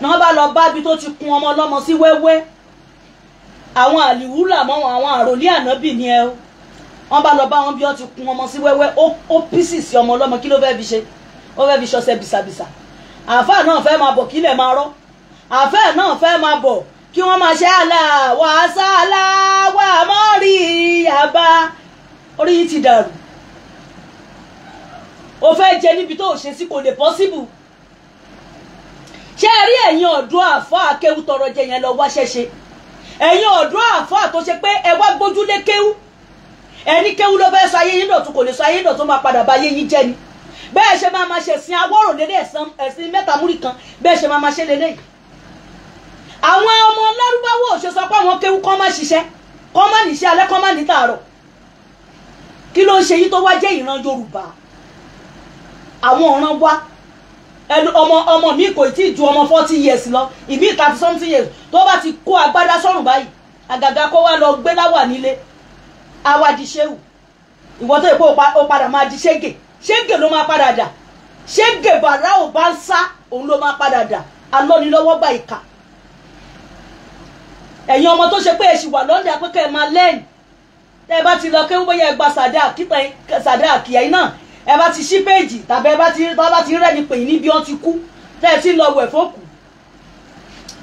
náà bá lọ bá ibi tó ti kun ọmọ ọlọ́mọ sí wẹ́wẹ́. Àwọn àlìwúrà mọ́ wọn, àwọn àròlé ànábì ni ẹ o. Wọ́n bá lọ bá wọn bí wọ́n ti kun ọmọ sí wẹ́wẹ́, ó písì sí ọmọ ọlọ́mọ. Kí ló fẹ́ fi ṣe? Ó fẹ́ fi ṣọṣẹ bìsàbìsà. Àáfàá náà fẹ́ máa bọ̀ kílẹ̀ máa rọ́. Àáfàá náà fẹ́ máa bọ̀ kí wọ́n máa ṣe àlà wà sálà wà mọ́rí àbá. Orí yìí ti dàrú. O fẹ́ jẹ níbi tó ṣe sí, kò lè possible. Ṣé ẹ rí ẹ̀yin ọ̀dọ́ àáfàá kéwú tọrọ jẹ yẹn lọ wá ṣẹ́ṣe? Ẹ̀yin ọ̀dọ́ àáfàá tó ṣe pé ẹ wá gbójúlé kéwú, ẹni kéwú ló fẹ́ sọ ayé yín dọ̀tun, kò lè sọ ayé yín dọ̀tun, máa padà bá ayé yín jẹ́ ni. Bẹ́ẹ̀ ṣe máa ma ṣe ẹ̀sìn awọ́rò lélẹ̀, ẹ̀sìn mẹ́ta múrí kan, bẹ́ẹ̀ ṣe máa ma ṣe lélẹ̀. Àwọn ọmọ lárúbáwò ṣe sọ pé àwọn kéwú kọ́ má ṣiṣẹ́, kọ́ má níṣẹ́ alẹ́, kọ́ má ní tààrọ̀. Kí ló ń ṣe yín tó wá jẹ́ ìran Yorùbá? Àwọn ọ̀ràn wa, ọmọ mi kò tí ì ju ọmọ 40 years lọ, ìbí 30 something years, tó bá ti kó agbádá sọ́rùn báyìí, àgàgà kó wá lọ gbé láwà nílé, àwa di ṣéwù. Ìwọ tó yẹ kó o padà máa di ṣégè, ṣégè ló máa padà dà, ṣégè bàrà ò bá ń sá, òun ló máa padà dà, alọ́nilọ́wọ́ gba ìkà. Ẹ̀yin ọmọ tó ṣe pé ẹ ṣì wà lọ́ndà pé kẹ́ ẹ máa lẹ́yìn, tẹ́ ẹ bá ti lọ kéwú bóyá ẹ gba sàdá àkìyà yìí náà, ẹ bá ti ṣí péèjì tàbí ẹ bá ti rẹ́ni pè yín níbi ọ́n ti kú, tẹ́ ẹ ti lọ wẹ̀ fókù,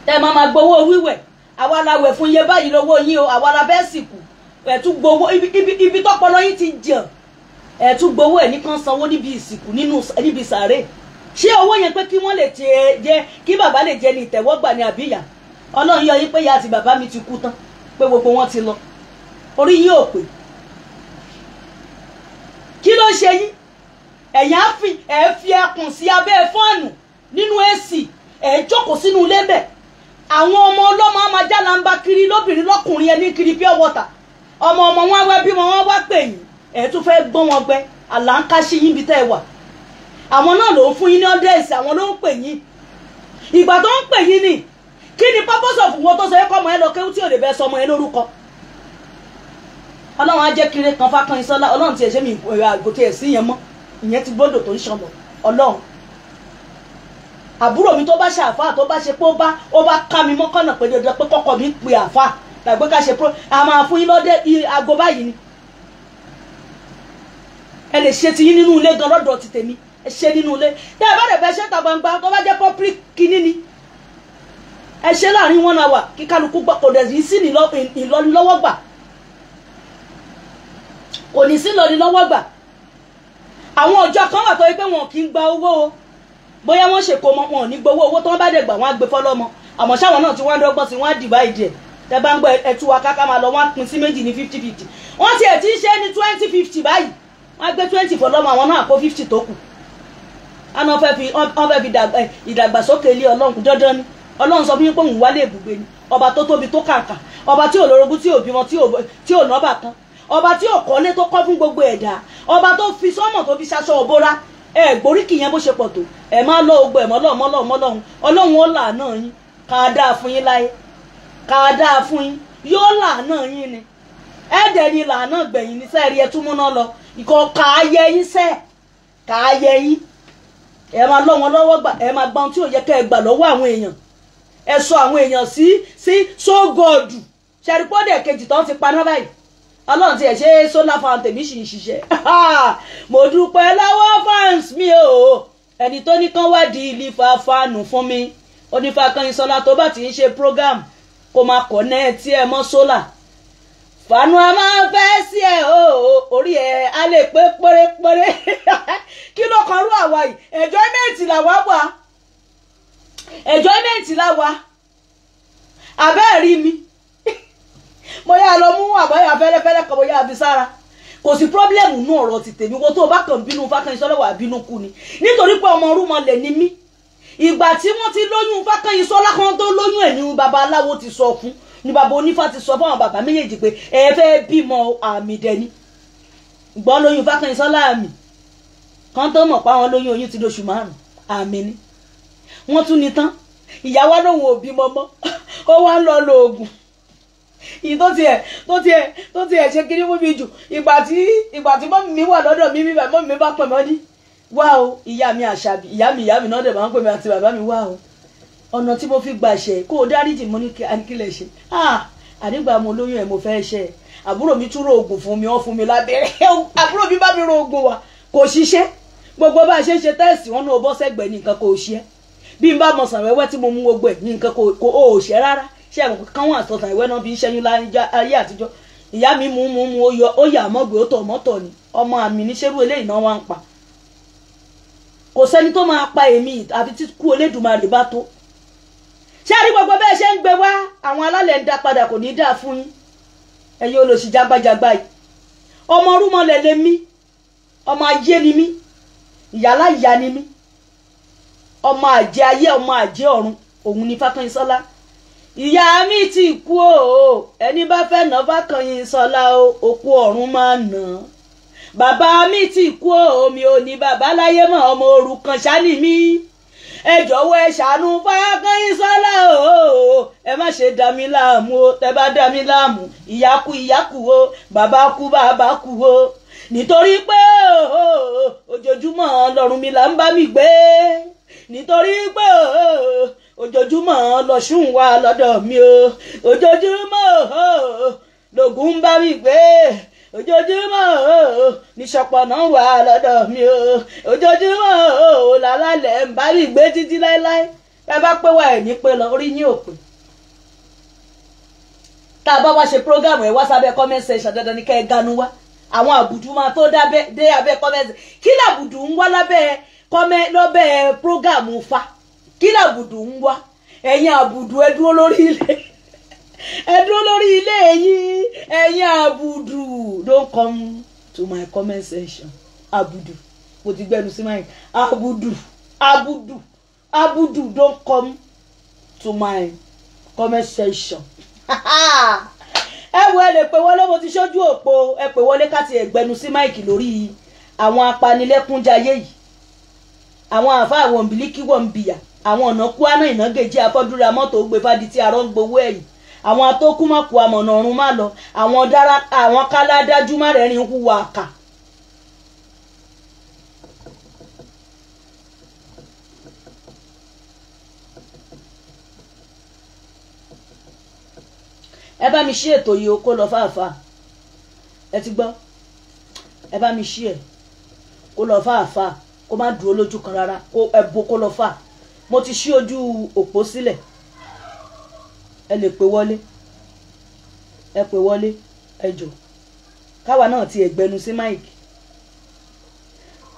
tẹ́ ẹ máa ma gbowó wíwẹ̀. Àwa la wẹ̀ fún iye báyìí lówó yín o, àwa la bẹ́ẹ̀ sì kù, ẹ̀ tún gbowó ibi tọ́pọlọ yín ti jàn, ẹ̀ tún gbowó ẹ̀ nìkan sanwó níbi ìsìnkú níbi sàárè. Ṣé owó yẹn pé kí wọ́n lè jẹ, kí bàbá lè jẹ ní ìtẹ̀wọ́gbà ní àbíyá? Ọlọ́run yọ yín pé ìyá àti bàbá mi ti kú tán, pé gbogbo wọn ti lọ. Orí yín ò pé. Kí ló ṣe yín? Ẹ̀yin á fi ẹ̀ fi ẹkùn sí abẹ́ fọ́ọ̀nù nínú AC, ẹ̀ jókòó sínú ilé bẹ̀. Àwọn ọmọ ọlọ́mọ á máa jálàmbá kiri lóbìnrin lọ́kùnrin ẹni kiri pure water. Ọmọ ọmọ wọn wá bímọ, wọn wá pè yín, ẹ̀ tún fẹ́ gbọ́n wọn gbẹ, àlà ń káṣí yín bí tẹ́ ẹ wà. Àwọn náà ló ń fún yín ní ọ́dẹ́ẹ̀sì, àwọn ló ń pè yín. Ìgbà tó ń pè yín ni, kí ni purpose of wọn tó sọ ẹ kọ́ ọmọ ẹ lọ kéwú tí ò lè bẹ́ sọ ọmọ ẹ lórúkọ? Ọlọ́run á jẹ́ kiri kan Fákànyìnsọ́lá, Ọlọ́run tiẹ̀ ṣe mi àgò tiẹ̀ sí yẹn mọ́, ìyẹn ti gbọ́dọ̀ tó ń ṣan lọ. Ọlọ́run àbúrò mi tó bá ṣe àfáà, tó bá ṣe pé ó bá ká mi mọ́kànnà pé dandan pé kọ́kọ́ mi pe àfáà tàbí ká ṣe pro, a máa fún yín lọ́dẹ aago báyìí ni. Ẹ lè ṣe ti yín nínú ilé gan lọ́dọ̀ ti tèmi, ẹ ṣe nínú ilé. Tẹ́ ẹ bá dẹ̀ fẹ́ ṣe ta gbangba, tó bá jẹ́ public kinní ni, ẹ ṣe láàrin 1 hour kí kálukú gbọ́, kò dẹ̀ sí ìlọ́nilọ́wọ́ gbà, kò ní sí ìlọ́nilọ́wọ́ gbà. Àwọn ọjọ́ kan wà tó yẹ pé wọn kì í gba owó o, bóyá wọ́n ṣèkó mọ́, wọn ò ní gbowó owó tó wọ́n bá dẹ̀ gbà wọ́n á gbé fọ́lọ́mọ. Àmọ́ sáwọn náà tí wọ́n ń dọ́gbọ́n sí, wọ́n á divide ẹ̀. Tẹ́ bá ń gbọ́ ẹtú wa káká máa lọ, wọ́n á pín sí méjì ní 50-50. Wọ́n tiẹ̀ ti ń ṣe ní 20-50 báyìí, wọ́n á gbé 20 fọ́lọ́mọ, àwọn náà kó 50 tó kù. Àná wọ́n fẹ́ fi ìdàgbàsókè ilé Ọlọ́run dandan ni. Ọlọ́run sọ fún yín pé òun wálé ibùgbé ni, ọba tó tóbi tó kàǹkà, ọba tí ò lórogún, tí ò bímọ, tí ò nọ́bà kan, ọba tí ò kọ́lé tó kọ́ fún gbogbo ẹ̀dá, ọba tó fi sọ́mọ̀ tó fi ṣaṣọ òbora. Ẹ gbóríkì yẹn bó ṣe pọ̀ tó, ẹ má lọ ogbó ẹ mọ́ lọ́hùn mọ́ lọ́hùn mọ́ lọ́hùn. Ọlọ́run ó làánà yín, ká dáa fún yín láyé, ká dáa fún yín, yóò làánà yín ni. Ẹ̀ẹ́dẹ̀ ni làánà gbẹ̀yìn ní sẹ́ẹ̀rí ẹ tún múná lọ, ìkọ̀ ká yẹ yín sẹ́ẹ̀, ká yẹ yín. Ẹ máa lọ́ wọn lọ́wọ́ gbà, ẹ máa gba ohun tí ò yẹ kẹ́ ẹ gbà lọ́wọ́ àwọn èèyàn. Ẹ sọ àwọn èèyàn sí sógọ̀dù. Ṣẹ̀rípọ́dẹ̀ kejì tán ti paná báyìí. Ọlọ́run ti ẹ̀ ṣe solar fountain mi sì ń ṣiṣẹ́. Mo dúpẹ́ lọ́wọ́ fans mi o, ẹni tó ní kán wádìí ìlífà fáànù fún mi. Onífàkànyìnsọ́lá tó bá ti ń ṣe program kó máa kọ̀nẹ́ẹ̀tì ẹ̀ mọ́ solar. Fàánù a máa fẹ́ sí ẹ o, orí ẹ á lè pé pérépéré. Kí ló kan rú àwa yìí? Enjoyment làwa wà, enjoyment làwa. Àbẹ́ẹ̀ rí mi, mo yá lọ mú àbáyà fẹ́lẹ́fẹ́lẹ́ kan, mo yá fi sára. Kò sí pírọ́blẹ́mù nú ọ̀rọ̀ ti tèmi. Wo tó o bá kàn bínú Fákànyìnsọ́lá wà bínú kú ni, nítorí pé ọmọ orúmọlẹ̀ ni mí. Ìgbà tí wọ́n ti lóyún Fákànyìnsọ́lá kan tó lóyún ẹ̀ ní babaláwo ti sọ fún, ni bàbá onífá ti sọ fún àwọn bàbá méjèèjì pé ẹ fẹ́ bímọ àmì dẹni. Gbọ́n lóyún Fákànyìnsọ́lá àmì kan tó mọ̀ pa àwọn lóyún, oyún ti lóṣù 5 àmì ni. Wọ́n tún ní tán, ìyàwó lòun ò bímọ mọ́, ó wá ń lọ lo oògùn. Ìyí tó tiẹ̀ ṣe kiri fún mi jù, ìgbà tí mọ́mì mi wà lọ́dọ̀ mi bíbẹ̀, mọ́mì mi bá pè mọ́ ní wá o, ìyá mi àṣàbí, ìyá mi náà dẹ̀ máa ń pè mí àti bàbá mi wá o, ọ̀nà tí mo fi gbà ṣe kó o dáríjì. Mo ní kí lè ṣe, ànígbà mo lóyún ẹ̀ mo fẹ́ ṣe, àbúrò mi tún ro oògùn fún mi, wọ́n fún mi lábẹ́rẹ́, àbúrò mi bá mi ro oògùn wa, kò ṣiṣẹ́. Gbogbo bá a ṣe ń ṣe tẹ́ẹ̀sì wọn ní o bọ́ sẹ́gbẹ̀ẹ́ ní nǹkan kò ṣe é. Bí n bá mọ sàn wẹ́wẹ́ tí mo mú gbogbo ẹ̀ ní nǹkan kò ó ṣe rárá. Ṣé àwọn kan wà sọ̀tàn ìwẹ́ náà fi ń ṣẹ́yún láyé àtijọ́. Ìyá mi mú mú mú ó yà mọ́gbé ó tọ̀ mọ́tọ̀ ni. Ọmọ àmì ní ṣerú eléyìí náà wá ń pa. Kò sẹ́ni tó máa pa èmi àfi tí kú Olódùmarè bá tó. Ṣé àrí gbogbo bẹ́ẹ̀ ṣe ń gbé wá àwọn alálẹ̀ ń dá padà kò ní í dáa fún yín. Ẹ̀yin olòṣì jágbájágbá yìí. Ọmọ rúmọlẹ̀ lè mí. Ọmọ ayé ni mí. Ìyálà ìyá ni mí. Ọmọ àjẹ́ ayé ọmọ àjẹ́ ọ̀run òun ni Fákànyìnsọ́lá. Ìyá mi ti kú o, ẹni bá fẹ́ nà Fákànyìnsọ́lá o, òkú ọ̀run máa nà. Bàbá mi ti kú o, mi ò ní bàbá láyé mọ́, ọmọ òrukàn ṣá ni mí. Ẹ jọ̀wọ́ ẹ ṣàánú Fákànyìnsọ́lá o, ẹ má ṣe dá mi láàmú o, tẹ bá dá mi láàmú, ìyá kú ìyá kú o, bàbá kú bàbá kú o. Nítorí pé ojoojúmọ́ lọ́rùn mi là ń bá mi gbé. Nítorí pé ojoojúmọ́ lọ́ṣùn wà lọ́dọ̀ mi o, ojoojúmọ́ lògùn ń bá mi gbé, ojoojúmọ́ níṣọpọ̀nà wà lọ́dọ̀ mi o, ojoojúmọ́ làlálẹ̀ ń bá mi gbé títí láéláé. Ẹ bá pé wá ẹ̀ ní pé lọ orí yín ò pé. Tá a bá wá ṣe prógámù ẹ wá sábẹ́ comment section dandan ní kẹ́ ẹ ganu wá. Àwọn àbùdù máa tó dé abẹ́ comment. Kí làbùdù ń wá lábẹ́ kọ́mẹ́ lọ́bẹ̀ prógámù fa? Kí làbùdù ń wá? Ẹ̀yin àbùdù ẹ dúró lórí ilé, ẹ dúró lórí ilé yín. Ẹ̀yin àbùdù, don't come to my comment section. Àbùdù, mo ti gbẹnu sí máyì. Àbùdù, àbùdù, àbùdù, don't come to my comment section. Ẹ wo, ẹ lè pè wọlé, mo ti ṣojú òpó, ẹ pè wọlé ká ti ẹgbẹnu sí máìkì lórí àwọn apanilẹ́kúnjayé yìí. Àwọn àfa àwọn òǹbílíkì wọ̀ ń bìyà, àwọn ọ̀nà kúánà ìnágèjì afọ́dúnra mọ́tò gbé fadi tí arọ́ ń gbowó ẹ̀yìn, àwọn atókùmọ̀kù amọ̀nà ọ̀run má lọ, àwọn dára, àwọn káládájú má rẹ́rìn hùwà àkà. Ẹ bá mi ṣí ètò yìí o, kó lọ fàáfàá. Ẹ ti gbọ́, ẹ bá mi ṣí ẹ kó lọ fàáfàá, kó má dúró lójú kan rárá, kó ẹbọ kó lọ fà. Mo ti ṣí ojú òpó sílẹ̀, ẹ lè pè wọlé, ẹ pè wọlé, ẹ jọ káwa náà ti ẹgbẹnu sí máìkì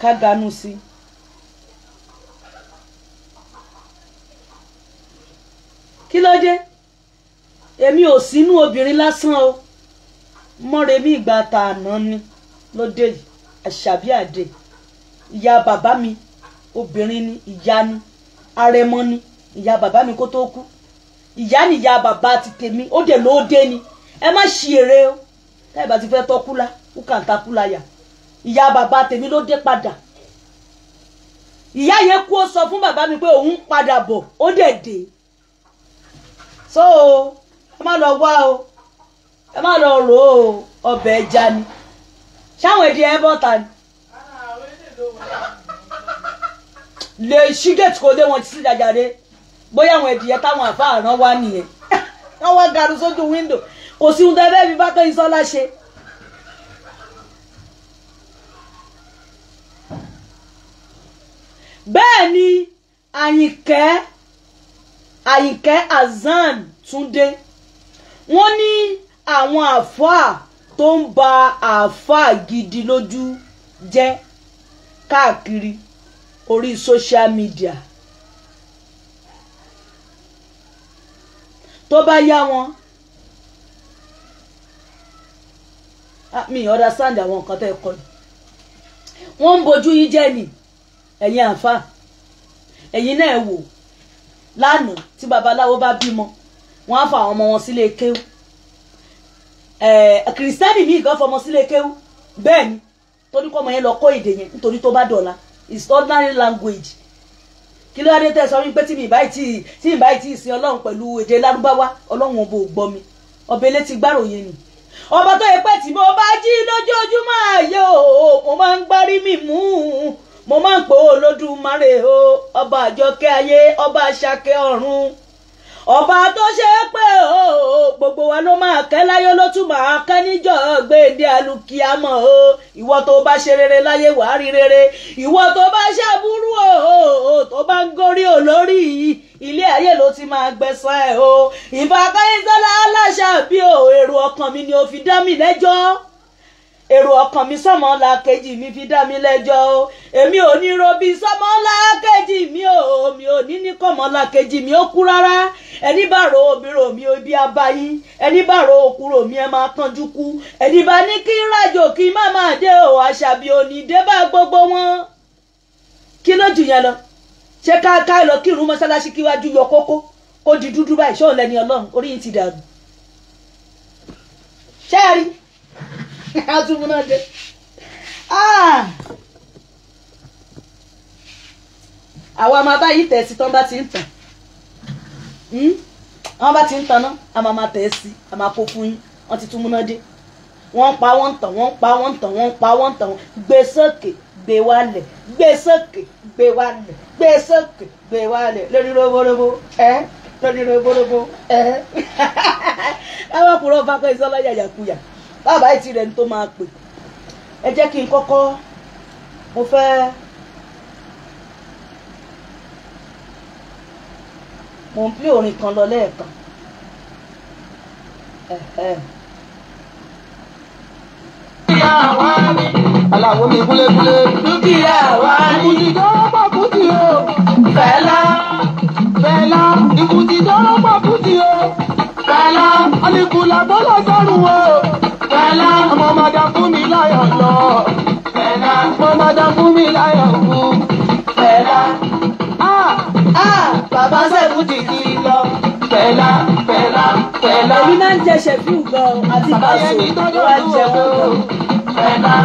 ká ganu sí. Kí ló dé? Èmi ò sínú obìnrin lásán o, mọ́remí ìgbà tààná ni lóde yìí, àṣàbí àdè. Ìyá bàbá mi obìnrin ni, ìyá ni, arẹmọ ni ìyá bàbá mi kó tó kú. Ìyá ni ìyá bàbá ti tèmi, ó dẹ̀ lóde ni. Ẹ má ṣì èrè o, táyì bá ti fẹ́ tọ́kúlá kúkàǹtakúlá yà. Ìyá bàbá tèmi ló dé padà. Ìyá yẹn kú, ó sọ fún bàbá mi pé òun padà bọ̀, ó dẹ̀ dé. So ẹ má lọ wá o, ẹ má lọ rò ó, ọbẹ̀ ẹja ni. Ṣáwọn èdè ẹ bọ́ta ni? Lè ṣí gẹ̀ẹ́tì kò lé wọn sí jàjàre. Bóyá àwọn ẹ̀dìyẹ táwọn àfáà rán wá nìyẹn. Wọ́n wá garu sójú wíńdò. Kò sí ohun tẹ́lẹ̀ bí Fákànyìnsọ́lá ṣe. Bẹ́ẹ̀ ni Àyìnkẹ́ Hasan Túndé, wọ́n ní àwọn àfáà tó ń ba àfáà gidi lójú jẹ́ káàkiri orí social media. Tó bá yá wọn, mi understand àwọn nǹkan tẹ́ ẹ kọ́ ni. Wọ́n ń bojú yín jẹ́ ni, ẹ̀yin àfáà. Ẹ̀yin náà wò lánàá tí babaláwo bá bímọ, wọ́n á fa àwọn ọmọ wọn sílé kéwú. Kìrìsìtẹ́nì míì gan fọmọ sílé kéwú. Bẹ́ẹ̀ ni, torí kọ́ ọmọ yẹn lọ kọ́ èdè yẹn, nítorí tó bá dọ̀la it's ordinary language. Kí ló dé tẹ́ sọ wípé tí mi báyìí tí ìsìn Ọlọ́run pẹ̀lú èdè Lárúbáwá, Ọlọ́run ọba ò gbọ́ mi? Ọba elétí gbàròyìn ni. Ọba tó yẹ pé tí mo bá jí lójoojúmọ́ ayé o, mo máa ń gbárí mi mú, mo máa ń pò Olódùmarè o, ọba àjọkẹ́ ayé, ọba àṣàkẹ́ ọ̀run, Ọba tó ṣe é pé o gbogbo wa ló máa kẹ́ láyé ló tún máa kẹ́ níjọ́ gbèǹde àlùkìyámọ̀ o. Ìwọ tó bá ṣe rere láyé wàá rí rere. Ìwọ tó bá ṣàbúrú o tó bá ń gorí olórí ilé ayé ló ti máa gbẹ̀san ẹ̀ o. Ìbá Káyínsọ́lá aláṣà bí o, èrò ọkàn mi ni o fi dá mi lẹ́jọ́. Èrò ọkàn mi sọmọlá kejì mi fi dá mi lẹ́jọ́ o. Èmi ò ní robi sọmọlá kejì mi o, mi ò ní ní kọmọlá kejì mi ó kú rárá. Ẹni bá ro obìnrin mi ò ibi abayín, ẹni bá ro òkúrò mi ẹ máa kánjú kú. Ẹni bá ní kí n rájò kí má máa dé o, àṣàbí òní dé bá gbogbo wọn. Kí ló jù yẹn lọ? Ṣé ká lọ kírun mọ́ṣáláṣí kíwájú yọ kókó kó di dúdú báyìí? Ṣóun lẹni Ọlọ́run? Orí yìí ti dàrú. Ṣé ẹ rí? Atúmúnádé. Àwa máa bá yìí tẹ̀ sí tán bá ti ń tàn. Wọ́n bá ti ń taná, a máa máa tẹ̀ sí, a máa kó fún yín. Wọ́n ti túmúnádé. Wọ́n pa wọ́n ń tàn, wọ́n pa wọ́n ń tàn, wọ́n pa wọ́n ń tàn. Gbé sókè, gbé wálẹ̀, gbé sókè, gbé wálẹ̀, gbé sókè, gbé wálẹ̀. Lórí roborobo, ẹ́ lórí roborobo, ẹ́. Ẹ wá kúrò bá Káyínsọ́lá yàyàkuyà. Bàbá yìí ti rẹ̀ ní tó máa pè. Ẹ jẹ́ kí n kọ́kọ́, mo fẹ́, mo ń pín orin kan lọ lẹ́ẹ̀kan. Aláwo mi kúlékúlé. Dúkìá wa ni. Ikú ti dọ́rọ́ pọ̀ Kútì o. Fẹlá. Fẹlá. Ikú ti dọ́rọ́ pọ̀ Kútì o. Fẹlá. Alíkùlà tó lọ sọ́run o. Fẹlá. Ọmọ màdà fún mi láyọ̀ lọ. Fẹlá. Ọmọ màdà fún mi láyọ̀ kú. Fẹlá. Bàbá sẹ́kù ti kí lọ. Fẹlá. Fẹlá. Fẹlá. Èmi máa ń jẹ ṣẹ̀fíù gan àti bàṣọ wá jẹ wọn gan. Fẹlá.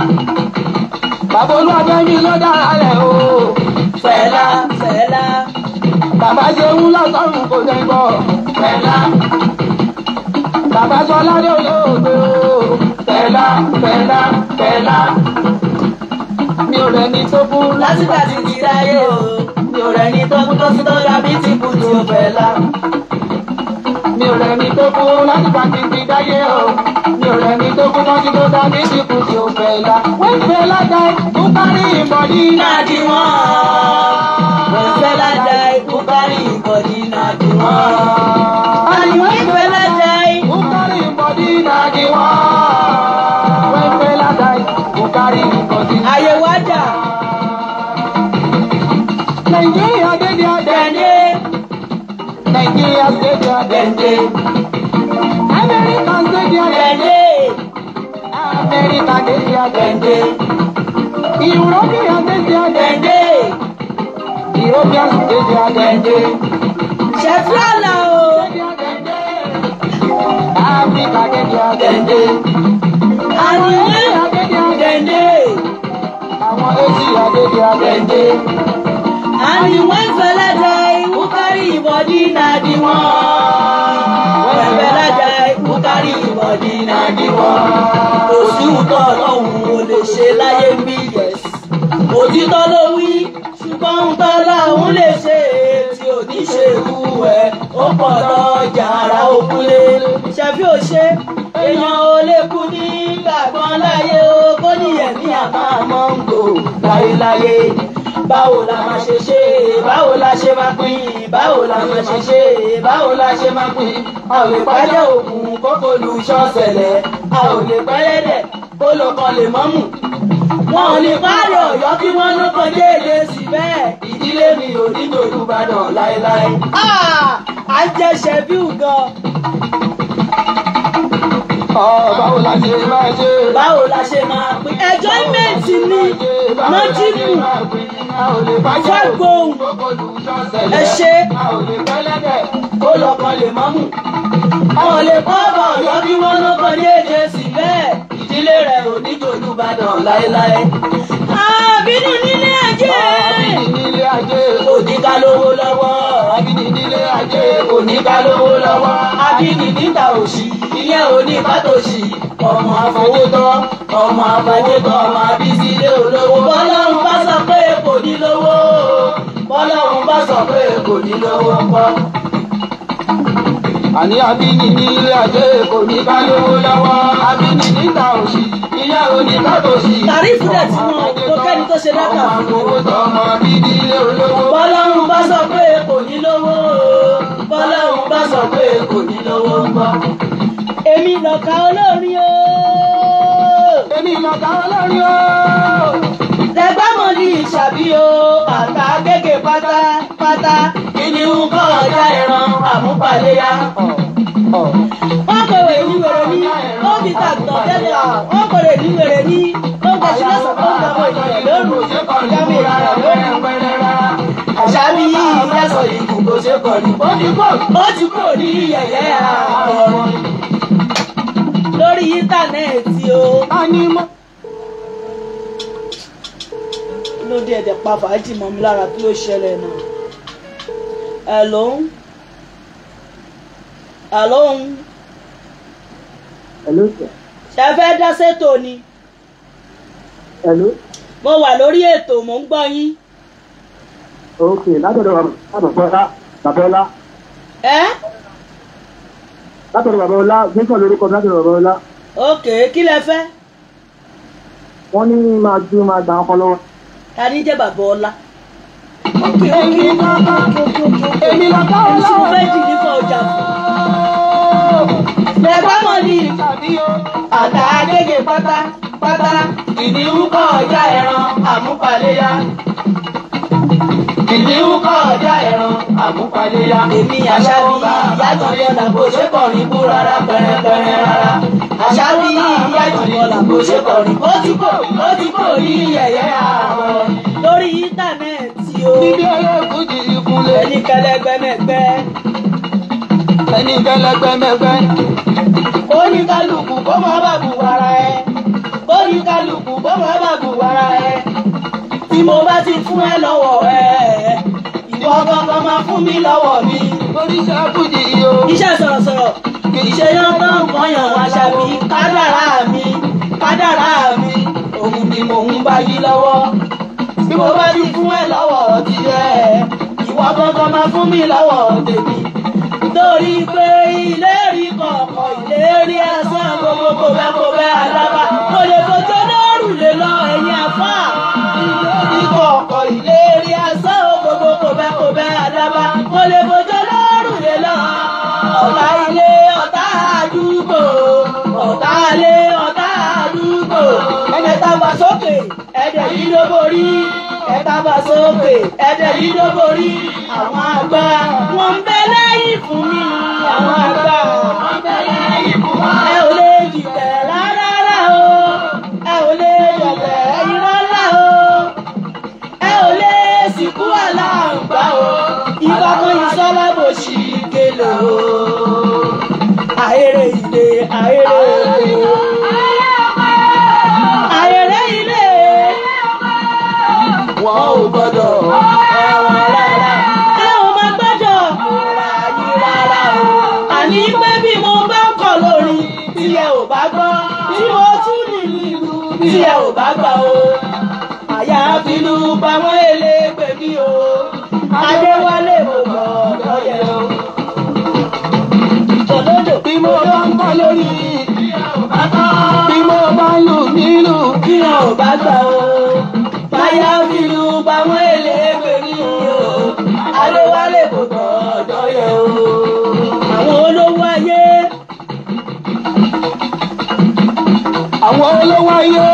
Bàbá Olúwafẹ́mi ló dára rẹ̀ o. Fẹlá. Fẹlá. Bàbá ṣeun lọ́sọ̀rùn kò sẹ́ gbọ́. Fẹlá. Bàbá Ṣọlá ló lóògbé o. Fẹlá. Fẹlá. Fẹlá. Mi ò rẹ̀ ní tó kú Lásìkò àti ti ráyè o. Mi ò rẹ̀ ní tó kú tó sí tó dàbí ti kú tí o Fẹlá. Mi ò rẹ̀ ní tó kú lásìkò àti ti dáyé o. Mi ò rẹ̀ ní tó kú tó sí tó dàbí ti kú tí o Fẹlá. When Fẹlá die, who carry him body? Na di wọ́n. When Fẹlá die, who carry him body? Na di wọ́n. And When Fẹlá die, who carry him body? Na di wọ́n. When Fẹlá die, who carry him body? Àyè wá dà. Nigeria dey there then. Dẹ̀ndé. Nigeria dey there then. Dẹ̀ndé. Americans dey there then. Dẹ̀ndé. America dey there then. Dẹ̀ndé. Europeans dey there then. Dẹ̀ndé. Europeans dey there then. Dẹ̀ndé. Ṣẹ̀fí àlà o. Africa dey there then. Dẹ̀ndé. Àníwé. Asia dey there then. Dẹ̀ndé. Àwọn Asia dey there then. Dẹ̀ndé. And when Fẹlá die, who carry him body? Na the one. When Fẹlá die, who carry him body? Na the one. Kò sí òótọ́ Ọlọ́run ò lè ṣe láyé bí yes. Òtítọ́ ló wí, ṣùgbọ́n ohun tọ́lọ́run lè ṣe tí ò ní ṣe wú ẹ̀. Ó pọ̀ lọ́jà ara òkúlé. Ṣẹ̀fí ò ṣe, èèyàn ò lè kú ní gbàgbọ́n láyé o. Kó ní ẹ̀mí àmọ́ ń gò láyéláyé. Báwo la máa ṣe ṣe, báwo la ṣe máa pín, báwo la máa ṣe ṣe, báwo la ṣe máa pín. A ò lè pàjẹ́ òkun kókó lu ṣọ́ọ̀ṣẹ̀lẹ̀, a ò lè pẹ́lẹ́dẹ̀ kó ló kan lè mọ́mù. Wọn ò lè parí Ọ̀yọ́ kí wọ́n ló kan déédé sí bẹ́ẹ̀. Ìdílé mi ò ní tòlúbàdàn láéláé. À ń jẹ ṣẹ́bíù gan. Báwo la ṣe máa ṣe? Báwo la ṣe máa pín? Enjoyment ni Nájímù Fágbóhùn. Ẹ ṣe. Kó lọ kan lè mọ́mù. Wọn ò lè kọ́ ọba Ọ̀yọ́ kí wọ́n ló kan déédé sí bẹ́ẹ̀. Ìdílé rẹ̀ ò ní tòlúbàdàn láéláé. Àbínú nílé ajé. Àbíní nílé ajé. Kò ní ká lówó lọ́wọ́. Àbíní nílé ajé. Kò ní ká lówó lọ́wọ́. Àbíní níta òṣì. Ìyẹn ò ní fàtòṣì. Ọmọ àfowótọ́. Ọmọ àfàjẹtọ̀. Ọmọ àbísílẹ̀ olówó. Bọ́lọ́run bá sọ pé kò ní lówó. Bọ́lọ́run bá sọ pé kò ní lówó ńkọ́. Àní abíní ní ilé ajé kò ní ká lówó lọ́wọ́. Abíní níta òṣì, ìyá òní ká tòṣì. Tàrífù dẹ̀ tí wọn kò kẹ́ni tó ṣe dáta fún. Owó tọmọ bíbí ilé olówó. Bọ́lọ́hún bá sọ pé kò ní lówó. Bọ́lọ́hún bá sọ pé kò ní lówó ń bọ̀. Èmi lọ̀ka olórin o. Èmi lọ̀ka olórin o. Tẹ̀gbámọ̀ ní ìṣàbí o, àtà kéèké pátápátá. Kìnìún kọ́ ọjà ẹran àmúpaléyá. Wọ́n kò lè ní wèrè ní, ó fi tàgbọ̀n tẹ́lẹ̀. Wọ́n kò lè ní wèrè ní, ó ń gbẹ̀sí lọ́sàn-án, ó ń gbàgbọ́ ìrìnà lóru. Ìjàmbá ìrìnà lóru. Àṣà mi yìí lẹ́sọ̀ ìkù kò ṣe kọ̀ ní. Ó ti kò ní yẹ̀yẹ́ àkọrin. Lórí íńtánẹ́ẹ̀tì o. Lóde ẹ̀dẹ̀ pa fàájì mọ́ mi lára, kí ló ṣẹlẹ̀ náà? Hello? Hello? Hello sir. Ṣé ẹ fẹ́ dá sétò ni? Hello. Mo wà lórí ètò, mò ń gbọ́ yín. Ok, látọ̀dọ̀ bàbá Ọlá. Ẹ́? Látọ̀dọ̀ bàbá Ọlá, Jason lórúkọ mi, látọ̀dọ̀ bàbá Ọlá. Ok, kí lẹ fẹ́? Wọ́n ní máa dún máa gbà ọkọ lọ́wọ́. Ta ní jẹ́ bàbá Ọlá? Èmi lọ̀ka olórin. Èmi tí mo fẹ́ jì ní fún ọjà fún. Lẹ́gbọ́n mọ̀ ní àtà agége pátápátá. Kìnìún kọ́ ọjà ẹran àmúpaléyá. Kìnìún kọ́ ọjà ẹran àmúpaléyá. Èmi Àṣàbí ìyá jùlọ kò ṣe kọrin bú rárá pẹrẹpẹrẹ rárá. Àṣàbí ìyá jùlọ kò ṣe kọrin. Ó ti kò ní yẹ̀yẹ́ àwọn. Lórí íńtánẹ́ẹ̀tì o. Níbi eré fújì ìkúnlẹ̀. Ẹni kẹlẹgbẹmẹgbẹ. Ẹni kẹlẹgbẹmẹgbẹ. Oníkálukú kó má bà bù ara ẹ. Oníkálukú kó má bà bù ara ẹ. Tí mo bá ti fún ẹ lọ́wọ́ ẹ, ìwọ gangan máa fún mi lọ́wọ́ mi. Oríṣẹ́ fújì o. Iṣẹ́ sọ̀rọ̀sọ̀rọ̀ kì í ṣe yán tán kọyàn. Àṣàbí kádàrá mi, kádàrá mi, òun ni mò ń bá yí lọ́wọ́. Bí mo bá ti fún ẹ lọ́wọ́ tiẹ̀, ìwọ gangan máa fún mi lọ́wọ́ tèmi. Torí pé ìlérí kọ̀ọ̀kan ìlérí asán gbogbo kòbẹ́kòbẹ́ àdábà kò lè fojú lóòrùn lè lọ ẹ̀yìn àfà. Ìlérí kọ̀ọ̀kan ìlérí asán gbogbo kòbẹ́kòbẹ́ àdábà kò lè fojú lóòrùn lè lọ. Ọ̀tá ilé ọ̀tá àdúgbò, ọ̀tá ilé ọ̀tá àdúgbò. Ẹ̀ẹ́dẹ̀ bá sókè, ẹ̀ẹ́dẹ̀ yìí ló borí. Ẹ̀ẹ́dẹ̀ bá sókè, ẹ̀ẹ́dẹ̀ yìí ló borí. Àwọn àgbà wọn ń bẹ lẹ́yìn fún mi. Àwọn àgbà wọn ń bẹ lẹ́yìn fún wa. Ẹ ò lè dìtẹ̀ rárá o. Ẹ ò lè dọ̀tẹ̀ irọ́ ńlá o. Ẹ ò lè sìnkú aláǹgbá o. Ìbákan ìsọ́lá bò ṣì kélé o. Àhéré ilé, àhéré ilé. Àhéré ilé. Wọn ò gbọ́dọ̀ ẹ̀wọ̀n rárá. Ẹ ò máa gbọ́dọ̀ rárá o. Àní pé bí mo bá ń kọ̀ lórí tí ẹ ò bá gbọ́, tí mo tún nílùú ìlú tí ẹ ò bá gbà o. Àyàfi lu pamọ́ elégbè mi o. Adéwálé mo gbọ́dọ̀ yẹ o. Tòlódò. Bí mo bá ń kọ̀ lórí, bí mo bá ń lù nílùú tí ẹ ò bá gbà o. Àyàfi lu pamọ́ elégbè mi o. Adéwálé mo gbọ́dọ̀ yẹ o. Àwọn olówó ayé. Àwọn olówó ayé.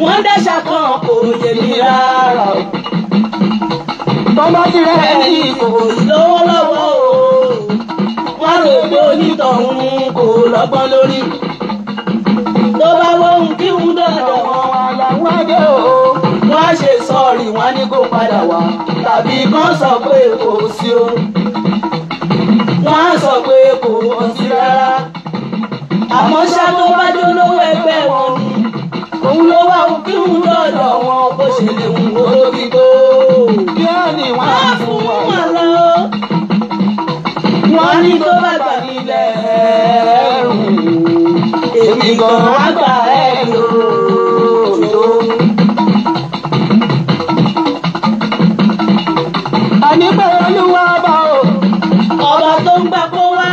Wọ́n dẹ́ṣà kan kò yé mi rárá o. Tọ́ba ti rẹ̀ ní kò lówó lọ́wọ́ o. Wọ́n rò pé onítọ̀hún kò lọ́gbọ́n lórí. Tó bá wọ́n kí ń dọ̀dọ̀ wọn làwọn adé o. Wọ́n á ṣe sọ́ọ̀rì wọ́n ní kó padà wá. Tàbí kán sọ pé kò sí o. Wọ́n á sọ pé kò sí rárá. Àmọ́ ṣá tó bá jólówó ẹgbẹ́ wọn ni. Òun ló wá kí ń dọ̀dọ̀ wọn bó ṣe lè wù ó lóbi tó. Kí á ní wọ́n á fún wọn lọ. Wọ́n ní tó bá gbà nílẹ̀ ẹ̀rù. Èmi gan á gbà ẹ̀ lóòótọ́. Àní pé Olúwa bá o. Ọba tó ń gbà kó wá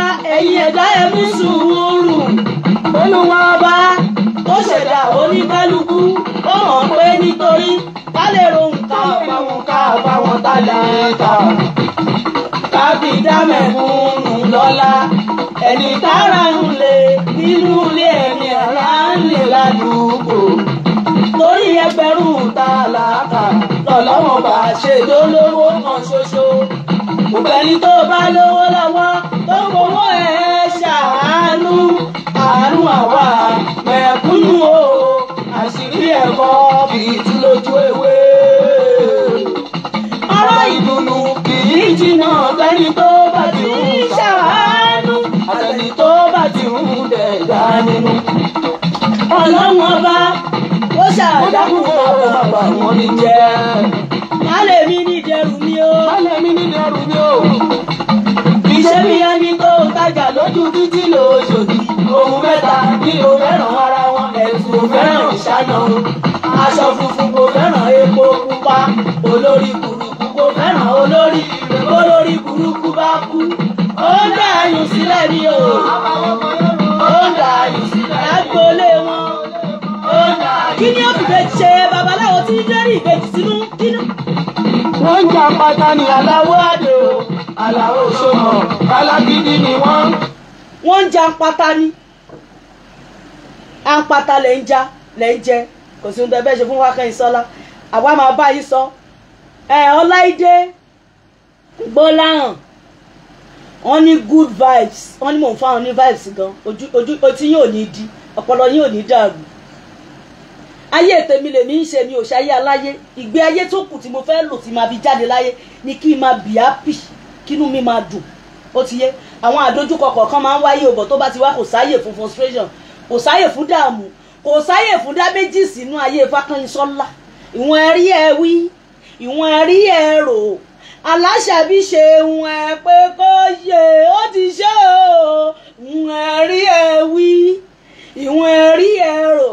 ṣẹ̀dá oníkálukú ó mọ̀ pé nítorí ká lè rohùn ká fáwọn ká fáwọn tálákà ká fi dá mẹ̀kúnnù lọ́lá ẹni tára ń lè nínú ilé ẹni ara ń lè ládùúgbò torí ẹgbẹ̀rún tálákà lọ́lọ́wọ́n bá ṣe lólówó kan ṣoṣo ògbẹ́ni tó bá lówó lọ́wọ́ tó ń fowó ẹ̀ ṣàánú àánú àwa mẹ̀kúnnù o àṣírí ẹ̀kọ́ kì í tú lójú ewé. Ọ̀rọ̀ ìdùnnú kì í jìnnà sẹ́ni tó bá ti ń ṣàánú àtẹni tó bá ti ń dẹ̀dá nínú. Ọlọ́run ọba ó ṣàdákùn bàbá wọn ní jẹ́. Má lè mi ní ìdẹrù mi o. Má lè mi ní ìdẹrù mi o. Ìṣe mi ẹni tó ń tajà lójú títí lóṣòdì. Ohun mẹ́ta ni ò fẹ́ràn ara wọn, ẹ̀tù ò fẹ́ràn ìṣáná. Aṣọ funfun kò fẹ́ràn epo pupa. Olórí burúkú kò fẹ́ràn olórí. Olórí burúkú bá kú. Ó ń dá ayùn sílẹ̀ ní o. Ó ń dá ayùn sílẹ̀. Lágboolé wọn. Ó ń dá ayùn. Kí ni ó fi ìbejì ṣe babaláwo tí ń dẹ́rì ìbejì sínú kínú? Wọ́n ń jà pátá ní aláwọ̀ àdó, aláwọ̀ òṣòmọ̀, alágídí ni wọ́n. Wọ́n ń ja pátá ní. Àpáta lẹ̀ ń já lẹ̀ ń jẹ kò sí ohun tó ẹ bẹ́ẹ̀ ṣe fún Fákẹ́yìnsọ́lá àwa máa bá yín sọ. Ẹ Ọláìdé Gbọ́láhàn wọ́n ní good vibes wọ́n ní mò ń fáwọn ní vibes gan ojú ojú otí yóò ní di ọpọlọ yín ò ní dàrú. Ayé tèmi lèmi ń ṣe mi ò ṣayé aláyé ìgbé ayé tó kù tí mo fẹ́ lò tí máa fi jáde láyé ni kí n máa bì happy kínú mi máa dùn ó ti yé àwọn àdójúkọ kọ̀ọ̀kan máa ń wáyé òbọ̀ tó bá ti wá kò sáyè fún frustration kò sáyè fún dààmú kò sáyè fún dáméjì sínú ayé Fákẹ́yìnsọ́lá ìwọ̀n ẹ̀rí ẹ wí ìwọ̀n ẹ̀rí ẹ rò aláṣàbí ṣe ìwọ̀n ẹ pé kó yẹ ó ti ṣe o ìwọ̀n ẹ̀rí ẹ wí ìwọ̀n ẹ̀rí ẹ rò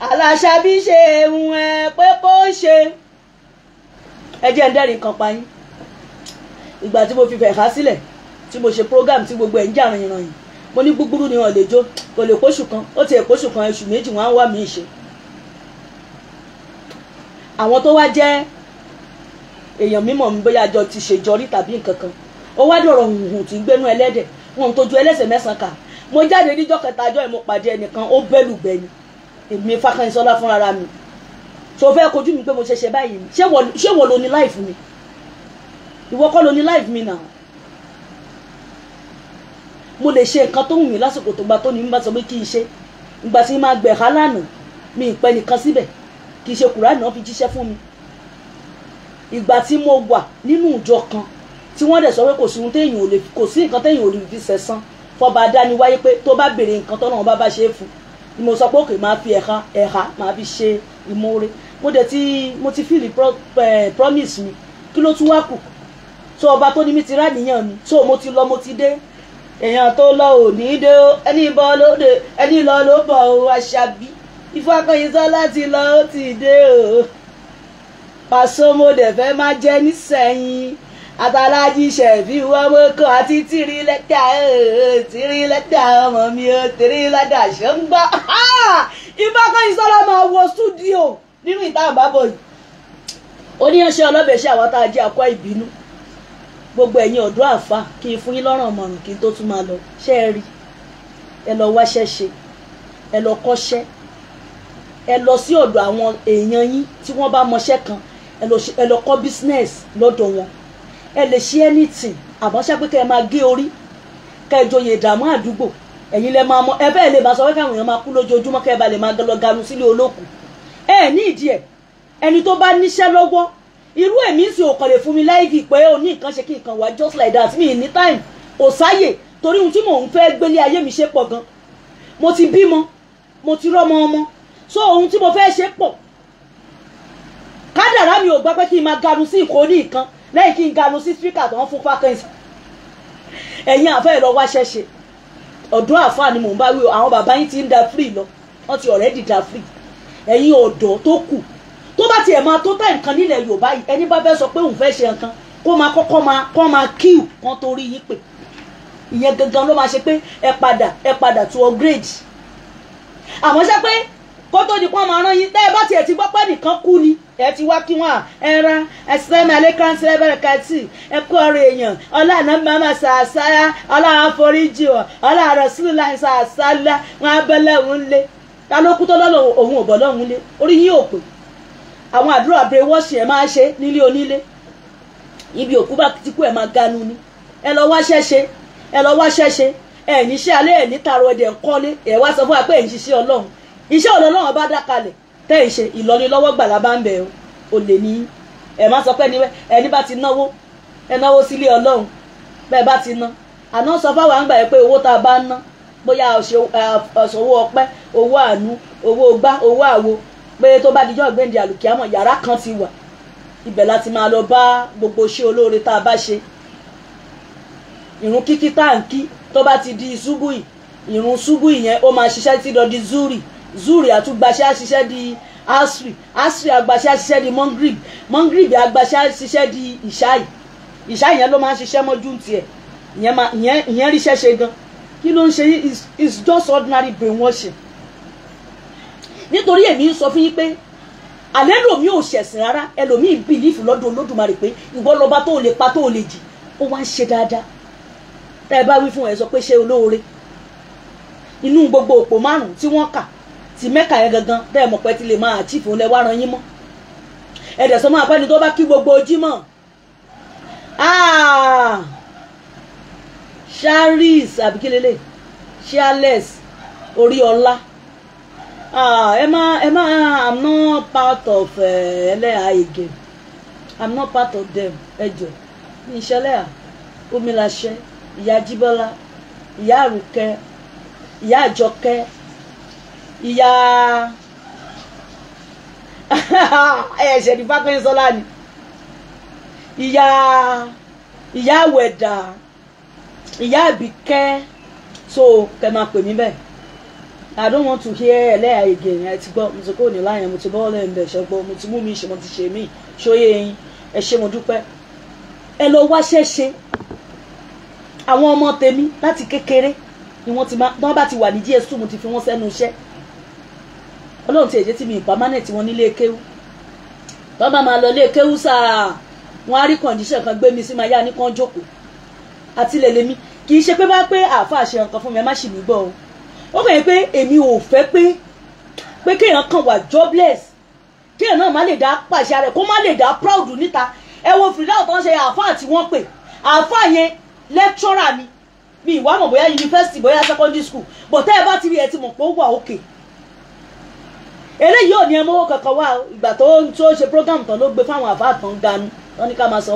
aláṣàbí ṣe ìwọ̀n ẹ pé kó ṣe. Ẹ jẹ́ ń dẹ́rìn kan pa yín ìgbà tí mo fi fẹ̀há sílẹ̀ tí mo ṣe program tí gbogbo ẹ̀ ń jà rìnrìn mo ní gbúgbúrú ni wọn lè jó kò lè kóṣù kan ó ti ẹ̀ kóṣù kan oṣù méjì wọn á wà mí ṣe. Àwọn tó wá jẹ́ èèyàn mímọ̀ mi bóyá àjọ ti ṣèjọrí tàbí nǹkan kan ó wá dọ̀rọ̀ hùhùn tí ń gbénú ẹlẹ́dẹ̀ wọn tó ju ẹlẹ́sẹ̀ mẹ́sàn-án kà mo jáde níjọ́ kẹta àjọ ẹ̀ mo pàdé ẹnìkan ó bẹ́lùgbẹ́ ni èmi Fákẹ́yìnsọ́lá fúnra mi tó fẹ́ kojú mi pé mo ṣẹ̀ṣẹ̀ báyìí ṣé wọ́n lo ní láìfù mi ìwọ kọ́ lo ní láìfù mi náà mo lè ṣe nǹkan tó wù mí lásìkò tó gba tó ní bá sọ pé kí n ṣe ìgbà tí máa gbẹ̀há lánàá mi ìpẹ́ nìkan síbẹ̀ kì í ṣe Kùránì náà fi jíṣẹ́ fún mi ìgbà tí mo wà nínú ìjọ kan tí wọ́n dẹ̀ sọ pé kò sí ohun téèyàn ò lè kò sí nǹkan téèyàn ò lè fi sẹ̀san fọba adániwáyé pé tó bá béèrè nǹkan tọ́nà wọn bá ṣe é fún ni mo sọ pé òkè máa fi ẹ̀ha ẹ̀ha máa fi ṣe ìmoore mo dẹ̀ ti mo ti fíìlì promise mi kí ló tún wá kù so ọba tó ní mi ti rá nìyàn mi so mo ti lọ mo ti dé èèyàn tó lọ ò ní dé o ẹni bọ́ lóde ẹni lọ ló bọ̀ o Àṣàbí Ifákẹ́yìnsọ́lá ti lọ ó ti dé o Pàṣọ mo dẹ̀ fẹ́ máa jẹ nísẹ̀yìn Àtàlájì ṣẹ̀fí wọ́n mọ́ kọ́ àti tìrí lẹ́tà tìrí lẹ́tà ọmọ mi ò tìrí lẹ́tà ṣe ń gbọ́. Ifákẹ́yìnsọ́lá máa wọ stúdíò nínú ìta àbábọ̀ yìí oníyanṣẹ́ ọlọ́bẹ̀ ṣe àwọn tá a jẹ́ àkọ́ ìbínú gbogbo ẹ̀yin ọ̀dọ́ àfa kí n fún yín lọ́rọ̀ ọ̀mọ̀ràn kí n tó tún máa lọ ṣé ẹ rí ẹ lọ wáṣẹ́ ṣe ẹ lọ kọ́ṣẹ́ ẹ lọ sí ọ̀dọ̀ àwọn èèyàn yín tí wọ́n bá mọṣẹ́ kan ẹ lọ kọ́ business lọ́dọ̀ wọn ẹ lè ṣe anything àmọ́ ṣá pé kẹ́ ẹ máa gé orí kẹ́ ẹ joyè ìdààmú àdúgbò ẹ̀yin lẹ máa mọ ẹ bẹ́ẹ̀ lè máa sọ pé káwọn èèyàn máa kú lójoojúmọ́ kẹ́ ẹ bá lè máa lọ ganu sílé olókùn ẹ ní ìdí ẹ ẹni tó bá níṣẹ́ lọ́wọ́ irú èmi sì ò kàn lè fún mi láìkì pé ó ní nǹkan ṣe kí nǹkan wá just like that mi ní time kò sáyè torí ohun tí mò ń fẹ́ gbélé ayé mi ṣe pọ̀ gan mo ti bímọ mo ti rọ́mọ ọmọ so ohun tí mo fẹ́ ṣe pọ̀ kádàrá mi ò gbà pé kí n máa ganu sí ìkó ní nǹkan lẹ́yìn kí n ganu sí spíkà tó ń fún Fákẹ́yìnsọ́lá ẹ̀yin àfẹ́ ẹ̀ lọ wáṣẹ́ ṣe ọ̀dọ́ àfáà ni mò ń bá wí o àwọn bàbá yín ti ń da free lọ wọ́n ti already da free ẹ̀yin ọ̀dọ́ tó kù tó bá tiẹ̀ máa tó tá nǹkan nílẹ̀ Yorùbá yìí ẹni bá fẹ́ sọ pé òun fẹ́ ṣe nǹkan kó máa kọ́kọ́ máa kọ́ máa kíù kan torí yín pè ìyẹn gangan ló máa ṣe pé ẹ padà to upgrade àmọ́ ṣe pé Kó tó di pọ́n máa rán yín, tẹ́ ẹ bá tiẹ̀ ti gbọ́ pé nìkan kú ni ẹ ti wá kí wọ́n à ẹran ẹsẹ̀ mẹ́lẹ́kàn sí ẹbẹ̀rẹ̀ kàtì ẹ kú ọ̀rọ̀ èèyàn ọlànà màmá sàṣàyà ọlànà àforíjì ọ̀ ọlànà sílùlá sàṣàlá wọn abẹ́lẹ̀ òun lé. Ta ló kú tó lọ́lọ́ òun ò bọ̀ lọ́hùn lé? Orí yín ò pè. Àwọn àdúrà brainwashing ẹ máa ṣe nílé onílé, ibi òkú bá ti kú ẹ máa ganu ni. Ẹ lọ wá ṣẹ́ṣe, ẹ lọ wá ṣẹ́ṣe. Ẹ níṣẹ́ alẹ́ ẹ̀ ní tààrọ̀ ẹ̀dẹ̀ ń kọ́lé, ẹ wá sọ fún wa pé ẹ̀ ń ṣiṣẹ́ Ọlọ́run. Iṣẹ́ Ọlọ́run bá dá kalẹ̀ tẹ́ ẹ̀ ṣe ìlọnilọ́wọ́ gbàlá bá ń bẹ̀ o, ò lè ní. Ẹ má sọ pé ẹni bá ti náwó, ẹ náwó sílé Ọlọ́run bẹ́ẹ̀ bá ti ná. Àná sọ fáwọn àgbà yẹn pé owó tá a bá ná, bóyá owó ọpẹ́, owó àánú, owó gbá, owó àwo, pé tó bá dijọ́ gbẹ̀ǹdì àlùkìyámọ̀ yàrá kan ti wà, ibẹ̀ láti máa lọ bá gbogbo iṣẹ́ olóore tá a bá ṣe. Ìrun kíkí tá à ń kí tó bá ti di ṣubúì, ìrun ṣubúì yẹn ó máa ṣiṣẹ́ tí lọ di zuri, zuri àtúgbaṣẹ́ àṣiṣẹ́ di asri, asri àgbàṣẹ́ àṣiṣẹ́ di mongrib, mongrib àgbàṣẹ́ àṣiṣẹ́ di ìṣáì, ìṣáì yẹn ló máa ń ṣiṣẹ́ mọ́jú tiẹ̀. Ìyẹn ríṣẹ́ ṣe gan. Kí ló ń ṣe? It's just ordinary brainwashing. Nítorí èmi ń sọ fún yín pé àlẹ́ lòmí ò ṣẹ̀sìn rárá, ẹlòmíì bìlífù lọ́dọ̀ Olódùmarè pé ìwọ lọ́ba tó lè pa tó lè jì, ó wá ń ṣe dáadáa. Tẹ́ ẹ bá wí fún ẹ sọ pé ṣé olóore inú gbogbo òpó márùn tí wọ́n kà ti Mẹ́kà yẹn gangan tẹ́ ẹ mọ̀ pé ti lè máa àchífù lẹ wá ran yín mọ́. Ẹ dẹ̀ sọ máa pẹ́ni tó bá kí gbogbo jímọ̀. Charis àbíkílélẹ̀ Charles Oríọlá, ẹ má I'm not part of ẹlẹ́yà again, I'm not part of them. Ẹ jọ ní ìṣẹ̀lẹ̀ à Omiláṣẹ, ìyá Jíbọ́lá, ìyá Àrùkẹ́, ìyá Àjọkẹ́, ìyá ẹ̀ṣẹ̀ ní Fákẹ́yìnsọ́lá ni, ìyá Àwẹ̀dà, ìyá Àbíkẹ́. So kẹ́ máa pè mí bẹ́ẹ̀. I don't want to hear ẹlẹ́yà again. Ẹ ti gbọ́, mo ti kó ní láyẹn, mo ti bọ́ lẹ́yìn bẹ̀ ṣẹ́gbọ́, mo ti mú mi ṣe, mo ti ṣe mí ṣóyè yín. Ẹ ṣé, mo dúpẹ́. Ẹ lọ wá ṣẹ́ṣe. Àwọn ọmọ tèmi láti kékeré ni wọ́n ti máa, wọ́n bá ti wà ní GS2 mo ti fi wọ́n sẹ́nu iṣẹ́. Ọlọ́run ti ẹ̀jẹ̀ tí mi ìpamánẹ̀ tí wọ́n nílé kéwú. Tọ́ bá máa lọ lé kéwú sáà, wọ́n á rí kọ̀ǹdíṣàn kan gbé mi sí máa yá ní kán jókòó. Àti lè lèmi kì í ṣe pé bá pé àáfàá ṣe nǹkan fún mi, ẹ má ṣì mí gbọ́ o. Ó kàn yín pé èmi ò fẹ́ pé kéèyàn kan wà jobless, kéèyàn náà má lè dá pàṣẹ rẹ̀, kó má lè dá proud níta. Ẹ wo Fìdáwò tó ń ṣe àáfàá tí wọ́n pè, àáfàá yẹn lecturer ni, mi ìwà mọ̀ bóyá university bóyá secondary school, but tẹ́ ẹ bá ti rí ẹ ti mọ̀ pé ó wà òkè. Eléyìí ò ní ẹ mọ́wọ́ kankan wá. Ìgbà tó ń ṣe program tán ló gbé fáwọn àáfàá tán ganu tán ní ká máa sanwó.